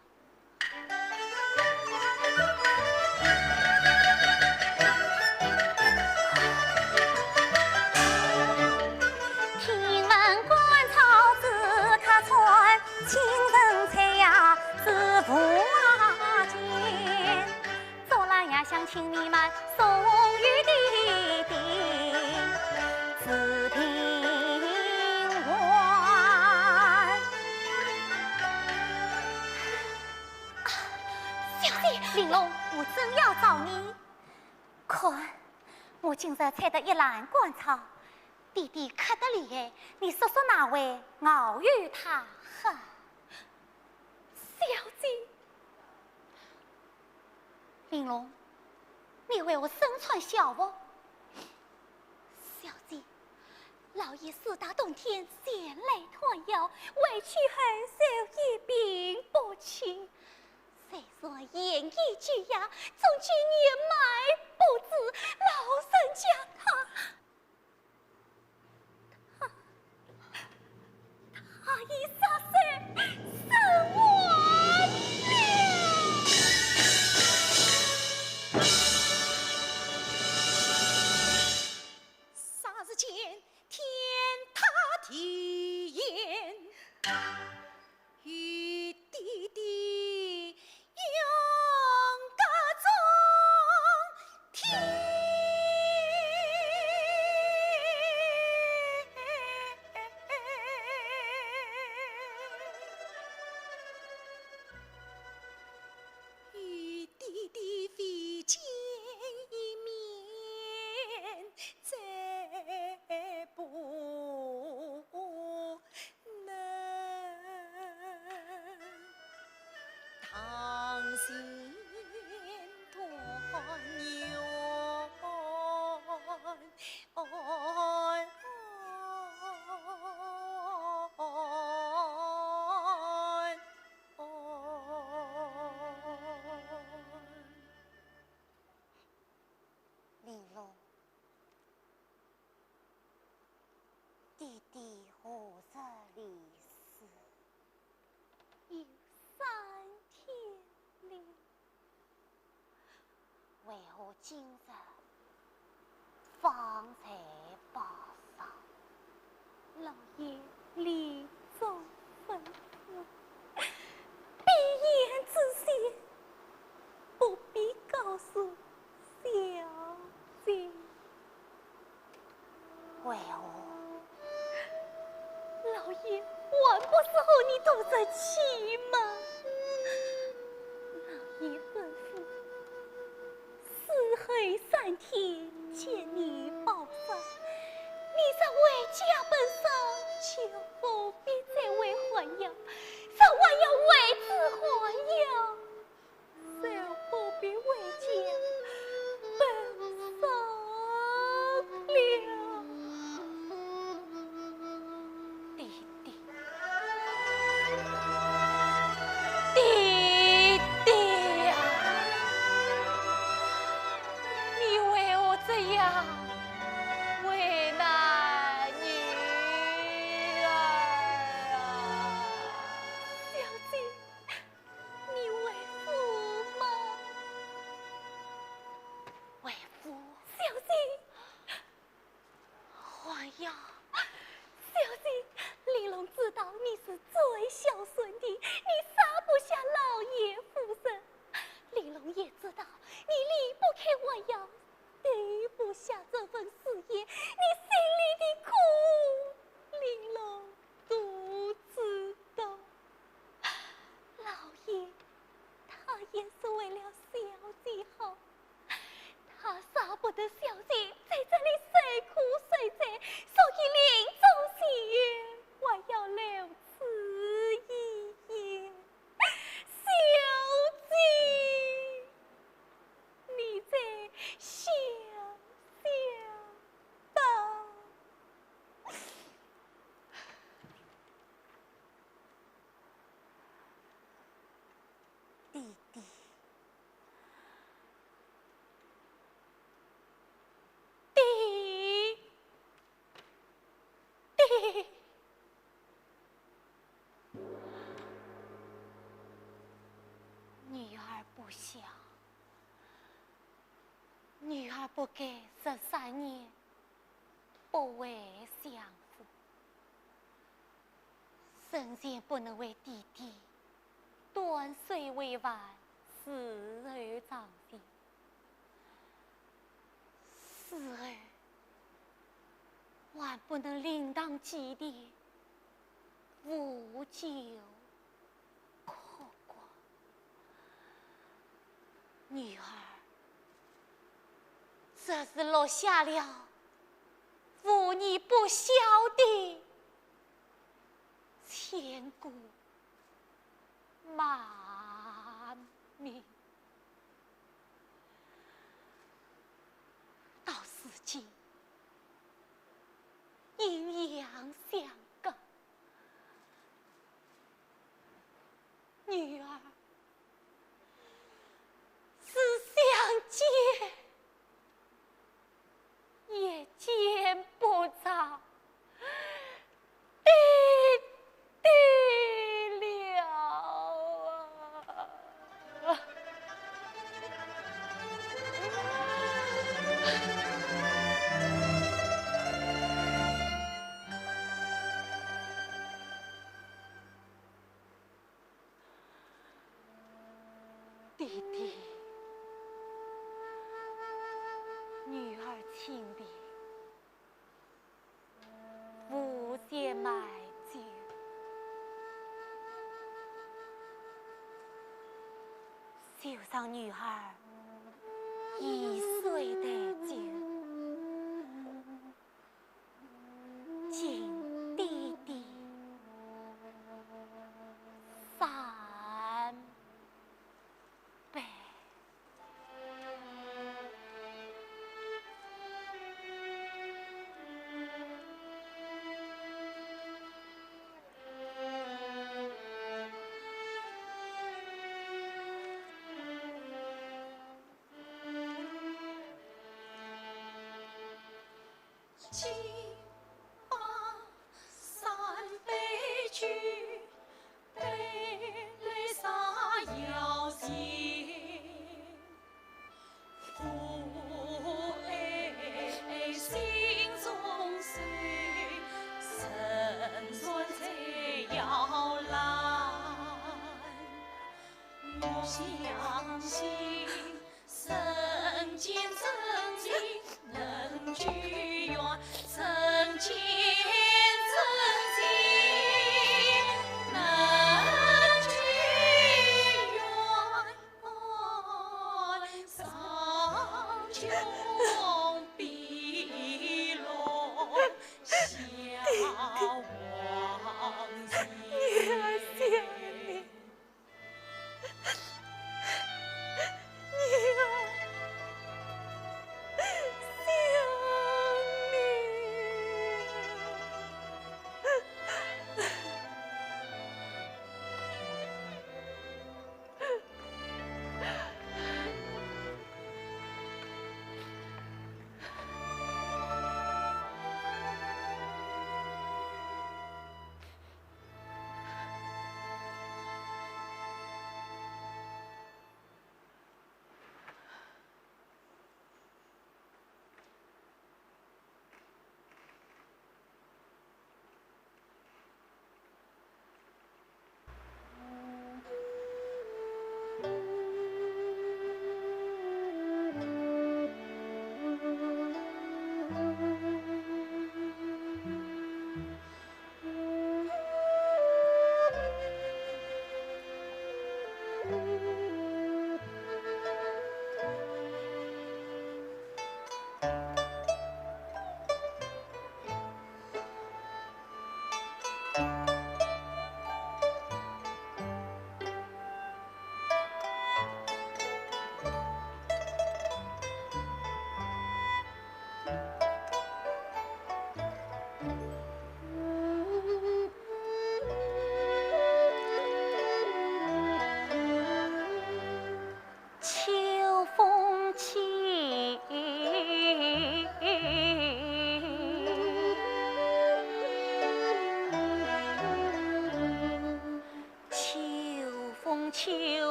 小姐，玲珑，我正要找你。看，我今日采得一篮甘草，爹爹渴得厉害，你速速拿回，熬与他喝。小姐。玲珑，你为何身穿校服？ 小姐，老爷四大冬天前来探药，回去后就一病不起。虽说言语巨哑，终究年迈不知，老人家他，他，他已失手生还了。 霎时间，天塌地陷，与爹爹永隔中天。与爹爹未见一面，再不能堂前团圆。 玲珑，爹爹何日离世？有三天了。为何今日方才拜堂？老不是和你赌这气吗？老爷吩咐，死后三天见你报丧，你若回家奔丧，就不必再为寒窑，若还要为子寒窑，就不必回家奔丧了。爹爹，爹爹啊，你为何这样为难女儿啊？小姐，你为父吗？为父。小姐，寒窑。小姐，玲珑知道你是最孝顺的，你舍不下老爷夫人。玲珑也知道你离不开寒窑，丢不下这份事业，你心里的苦，玲珑都知道。老爷，他也是为了小姐好，他舍不得小姐在这里受苦受罪，所以临终前还要留此遗言。小姐，你再想想吧。爹爹。爹爹。女儿不孝，女儿不该十三年 不为相府，生前不能为爹爹端水喂饭，侍候张先，死后还不能灵堂祭奠，无酒 可过。女儿，这是落下了无你不孝的千古骂名。到如今，阴阳相隔， 女儿是想见也见不着爹爹了啊！ 爹爹，女儿请便，无钱买酒，就让女儿以水代酒。 敬爹爹三杯。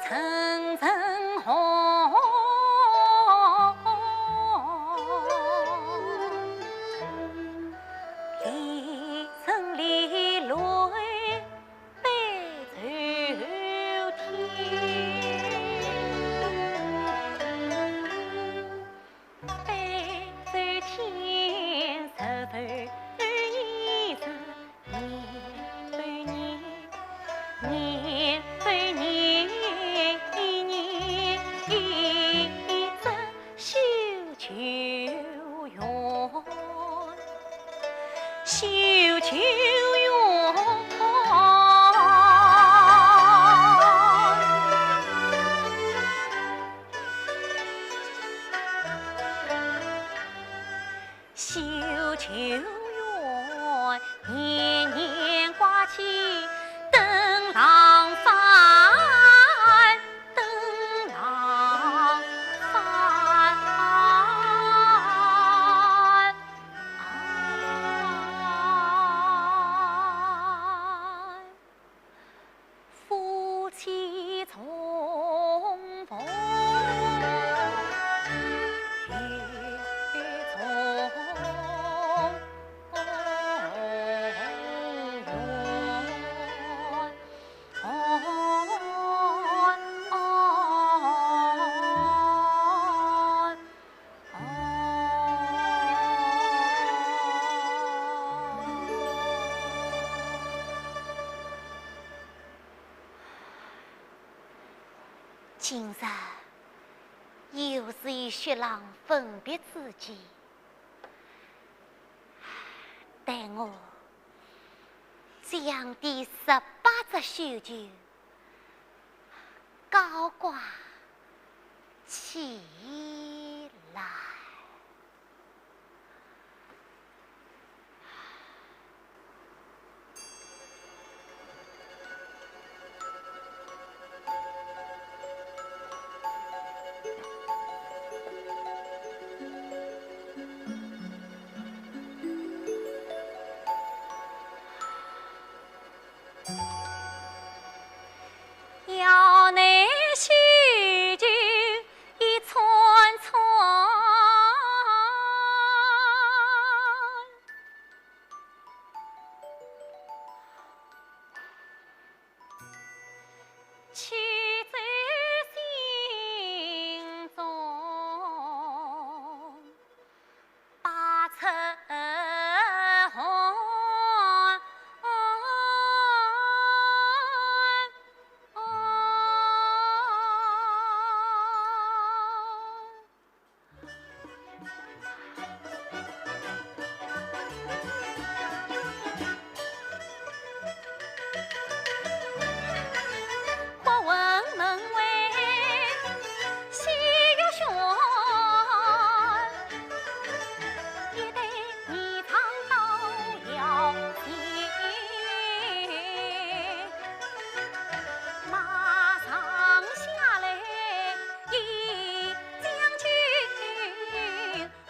层层红，层层绿，泪奔愁天。奔愁天，愁愁一日，年复年，年复年，一年一年，一只绣球园。 绣球园。绣球园，年年挂起灯笼花。 灯笼花。夫妻重逢又重逢。 今日又是与雪郎分别之际，待我将第十八只绣球 高挂起来。要你许久一串串，去走心中。 百尺红。不问门外喜与凶，一对霓裳dau摇情。马上下来一将军，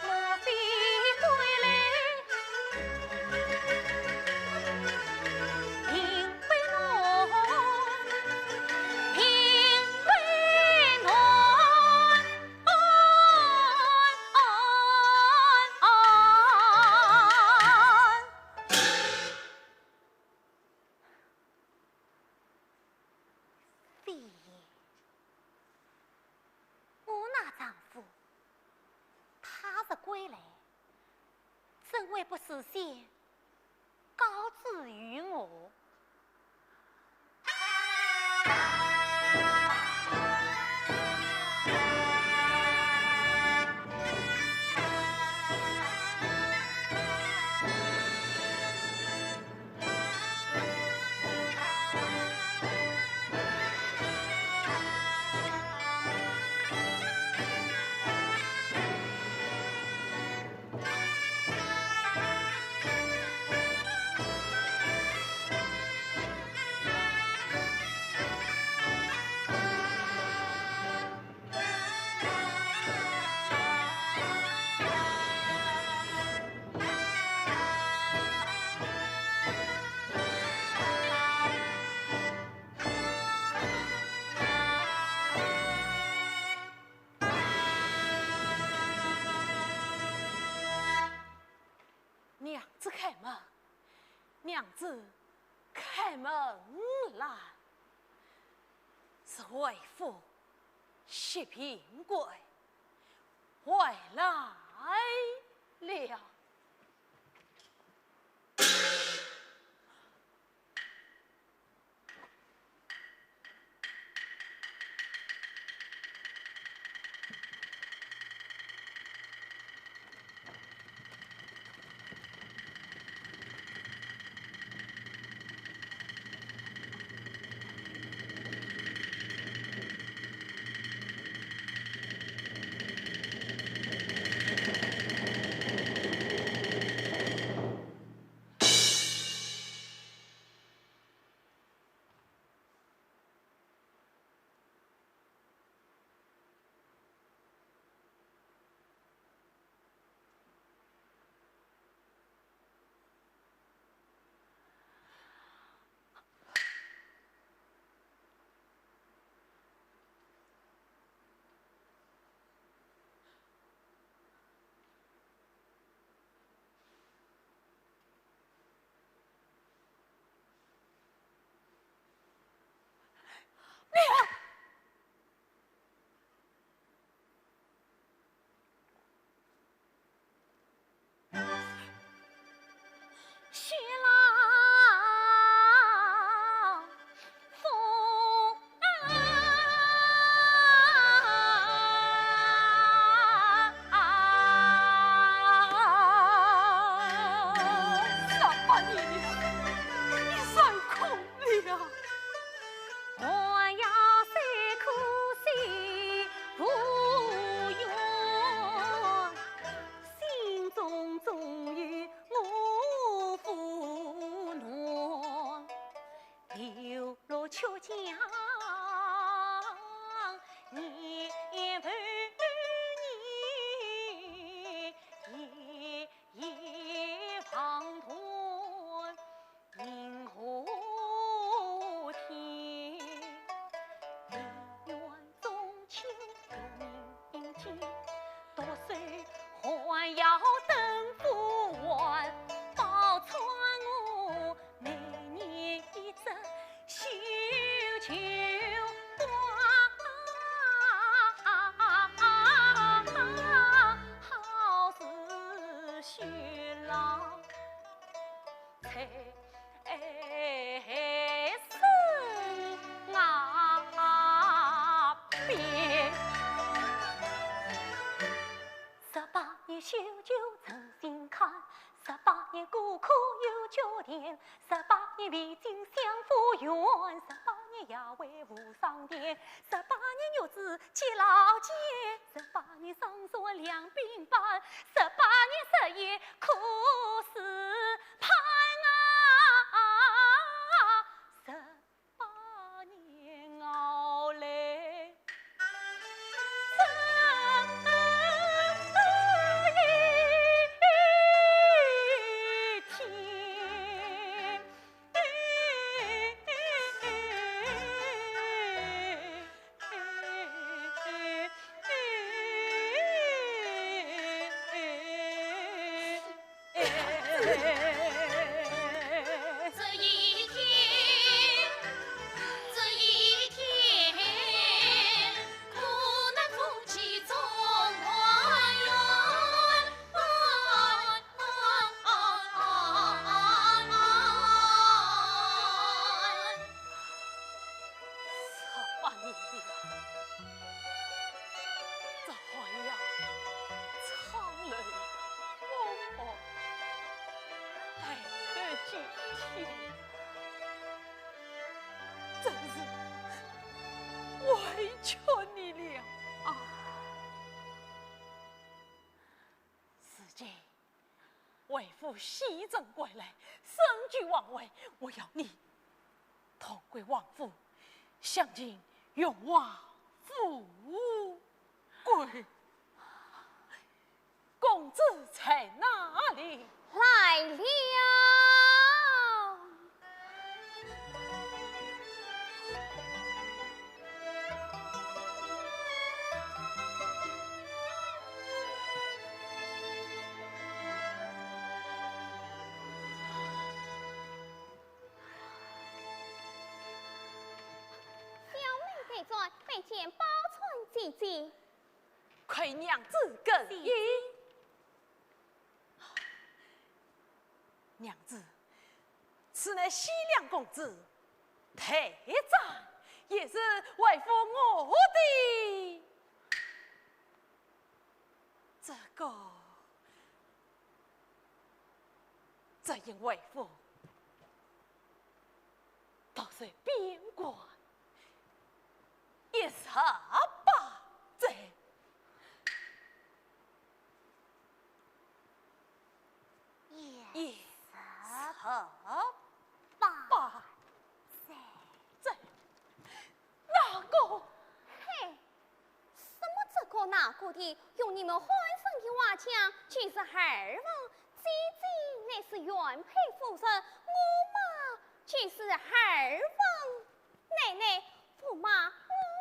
莫非归来？平归安，平归安，安，安，安。非也。 我那丈夫，他日归来，怎会不事先告知于我？娘子开门啦，是为父薛平贵回来了。 十八年了，这寒夜窗泪风寒，待得几天，真是委屈你了啊！如今 为父西征归来，身居王位，我要你同归王府，享尽荣华富贵。公子在哪里？来了。转拜见宝钏姐姐。亏娘子更衣。娘子，此乃西凉公子，台长，也是为父我的。这个，这因为父 逃出边关，一十八载。一十八八载。这，那个，嘿，什么这个那个的，用你们欢声的话讲，就是二房。姐姐乃是原配夫人，我嘛就是二房奶奶，我嘛我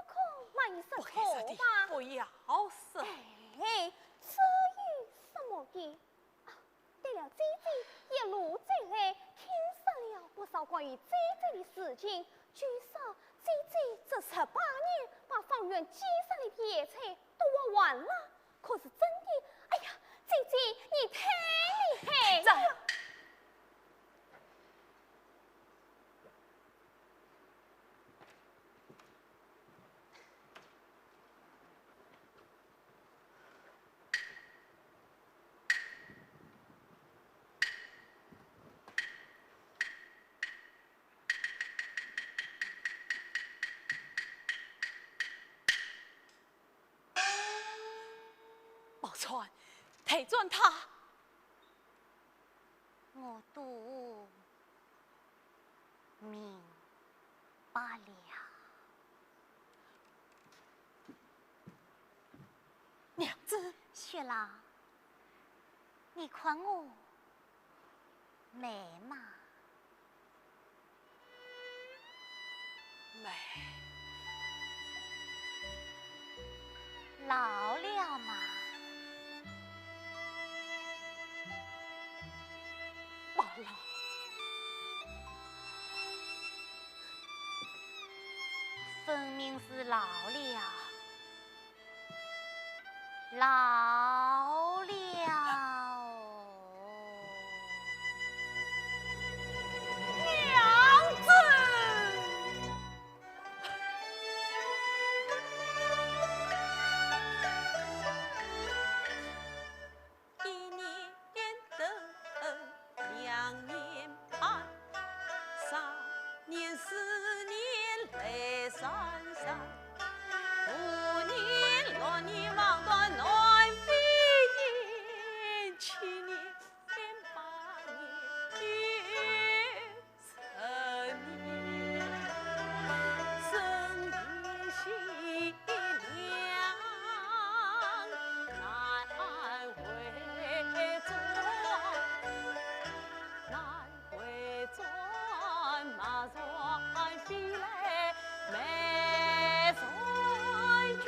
可没有说不该说的错吧？不要说。哎，这有什么的？啊，对了，姐姐一路走来，听说了不少关于姐姐的事情。据说姐姐这十八年把方圆几十里的野菜都挖完了，可是真的？哎呀，姐姐你太厉害了！这宝钏，退转他。我都明白了。娘子，雪鸯，你看我美吗？美。老了吗？不老。分明是老了，老了。娘子。一年等，两年盼，三年四年来三山，五年六年望断南飞雁，七年八年又十年，身体虚凉，难回转，难回转，马上飞来梅山泉。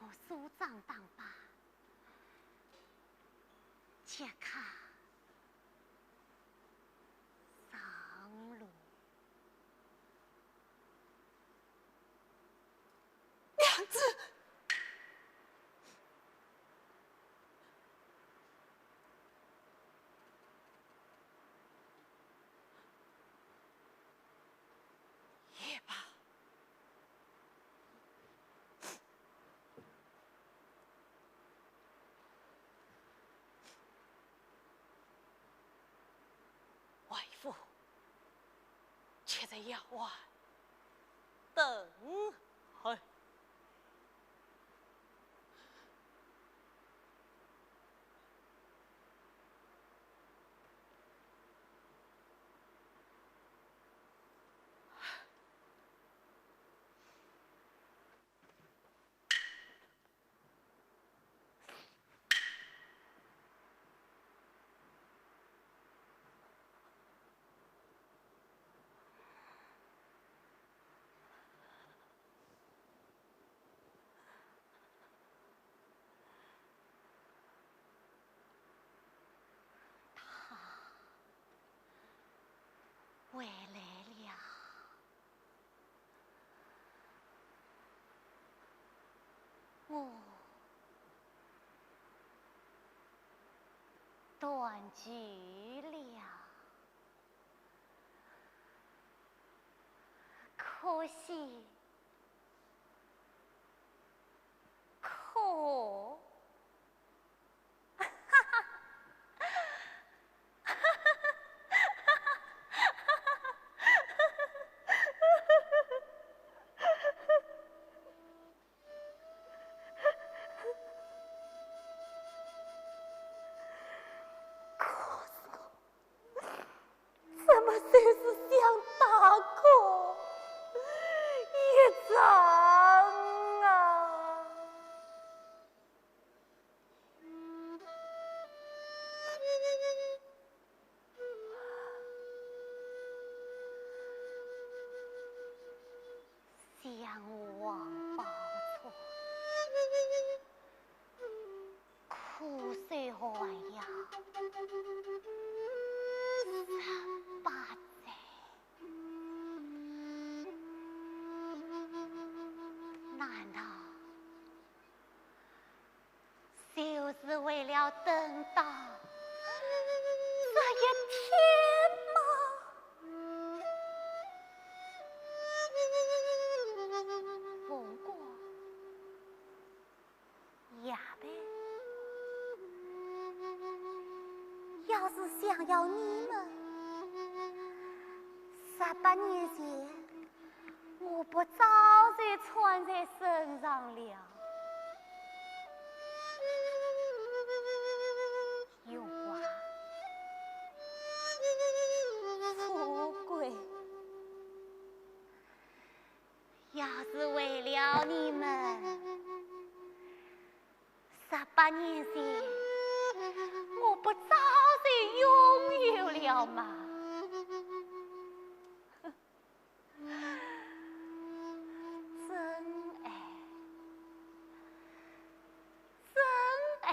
我梳妆打扮，即刻上路。娘子！ 也罢。为父，且在衙外等候。 他回来了。 我断气了。可惜，可 可是我怎么就是想打过一仗啊？ 想我王宝钏，苦守寒窑十八载，难道 就是为了等到这一天吗？不过，也罢，要是想要你们，十八年前 我不早就穿在身上了。荣华，富贵，要是为了你们，十八年前，我不早就拥有了吗？ 真爱，真爱。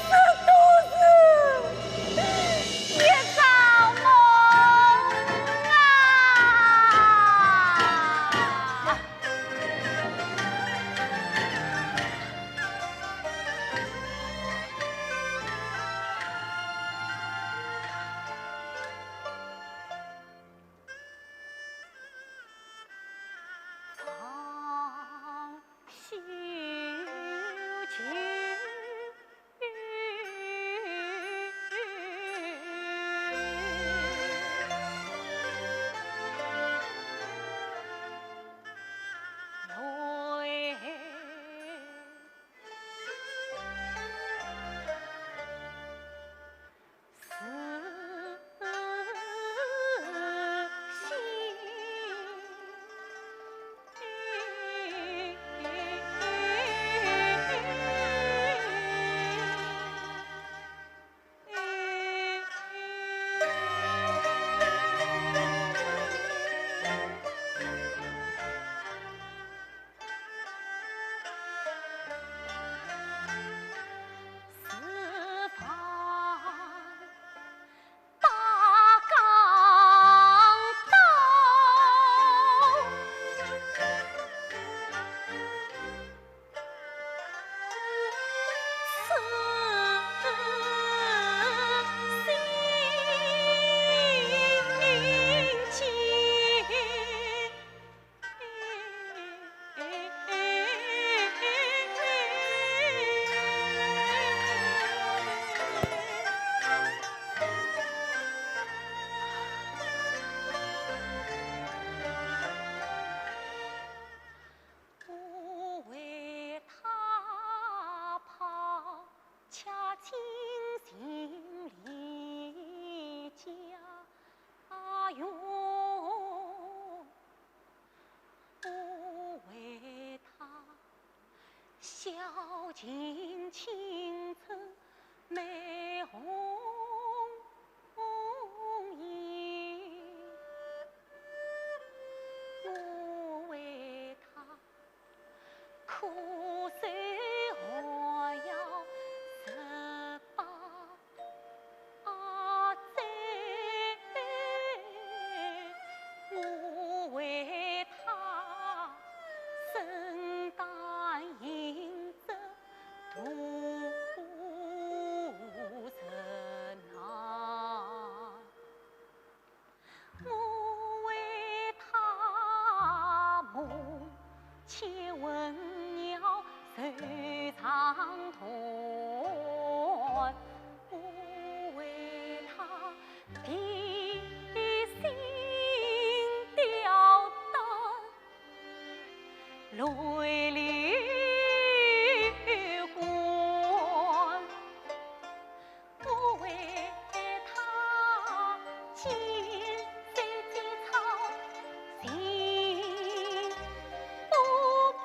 这都是一场梦啊！小青青春美红颜，我为她苦守寒窑十八 啊，这我为她身担行者度日难。 我为她梦牵魂绕愁肠断，我为她提心吊胆，泪流干。 我为她千山千草寻不遍，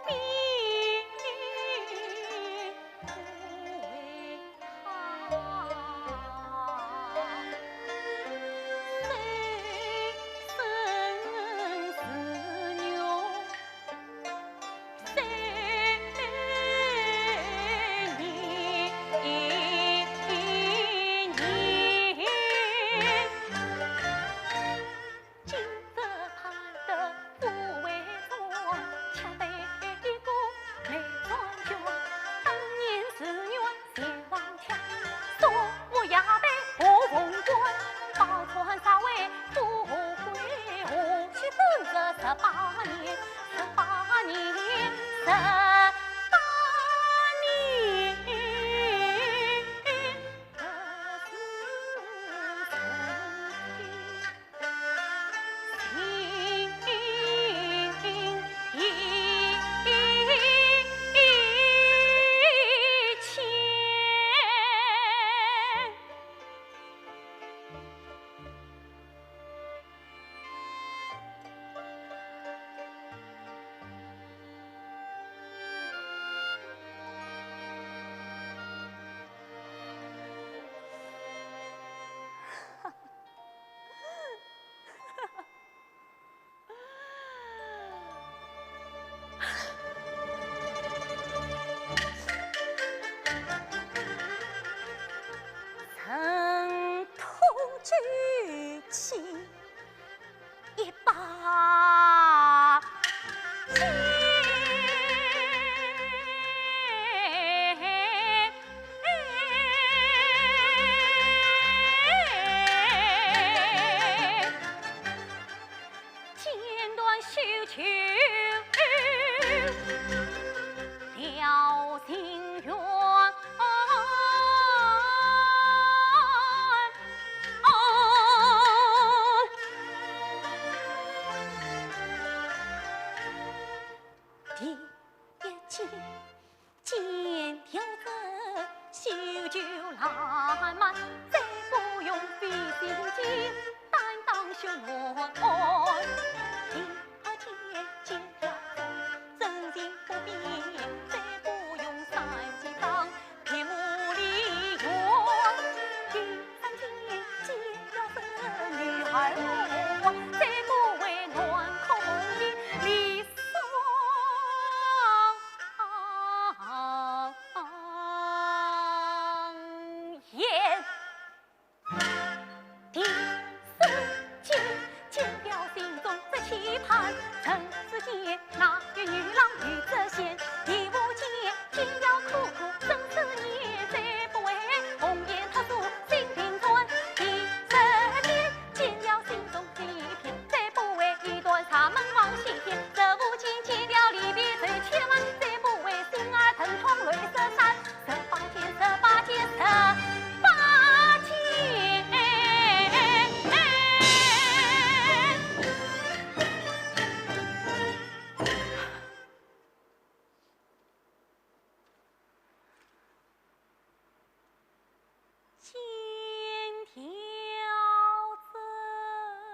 我为她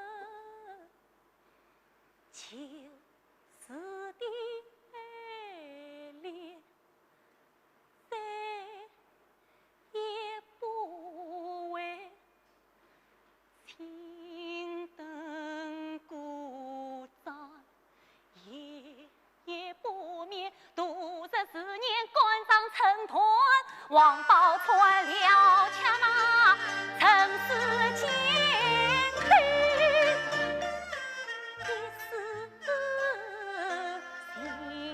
生死愿王宝钏踉跄，沉思前头一丝心愿。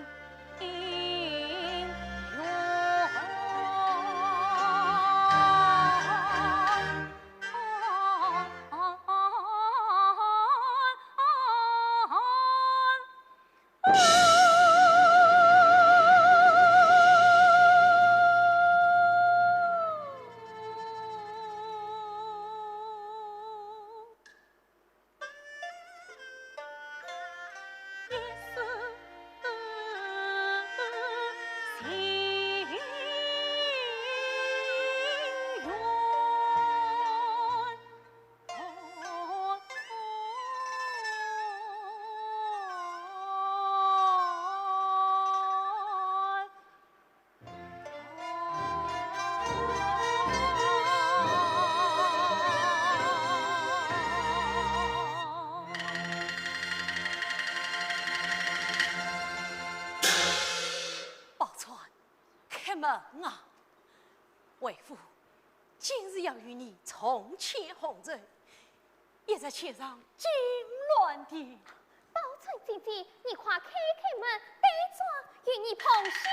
宝钏，开门啊！为父今日要与你重启红尘，一日千场惊乱的。宝钏姐姐，你快开开门，待妾与你同喜临。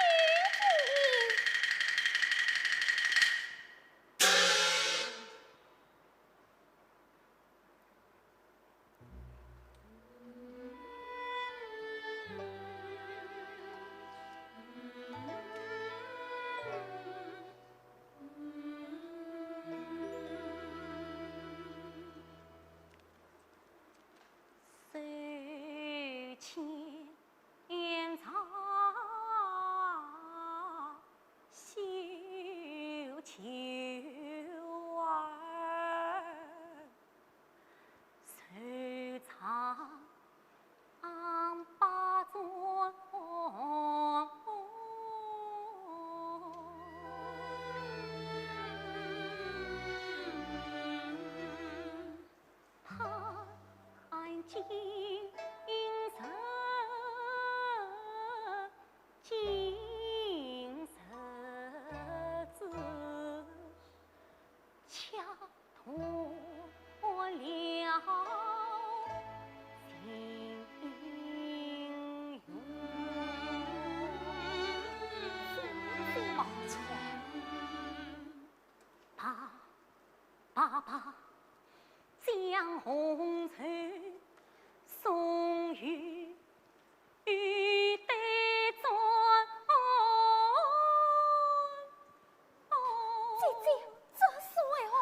姐姐，这是为何？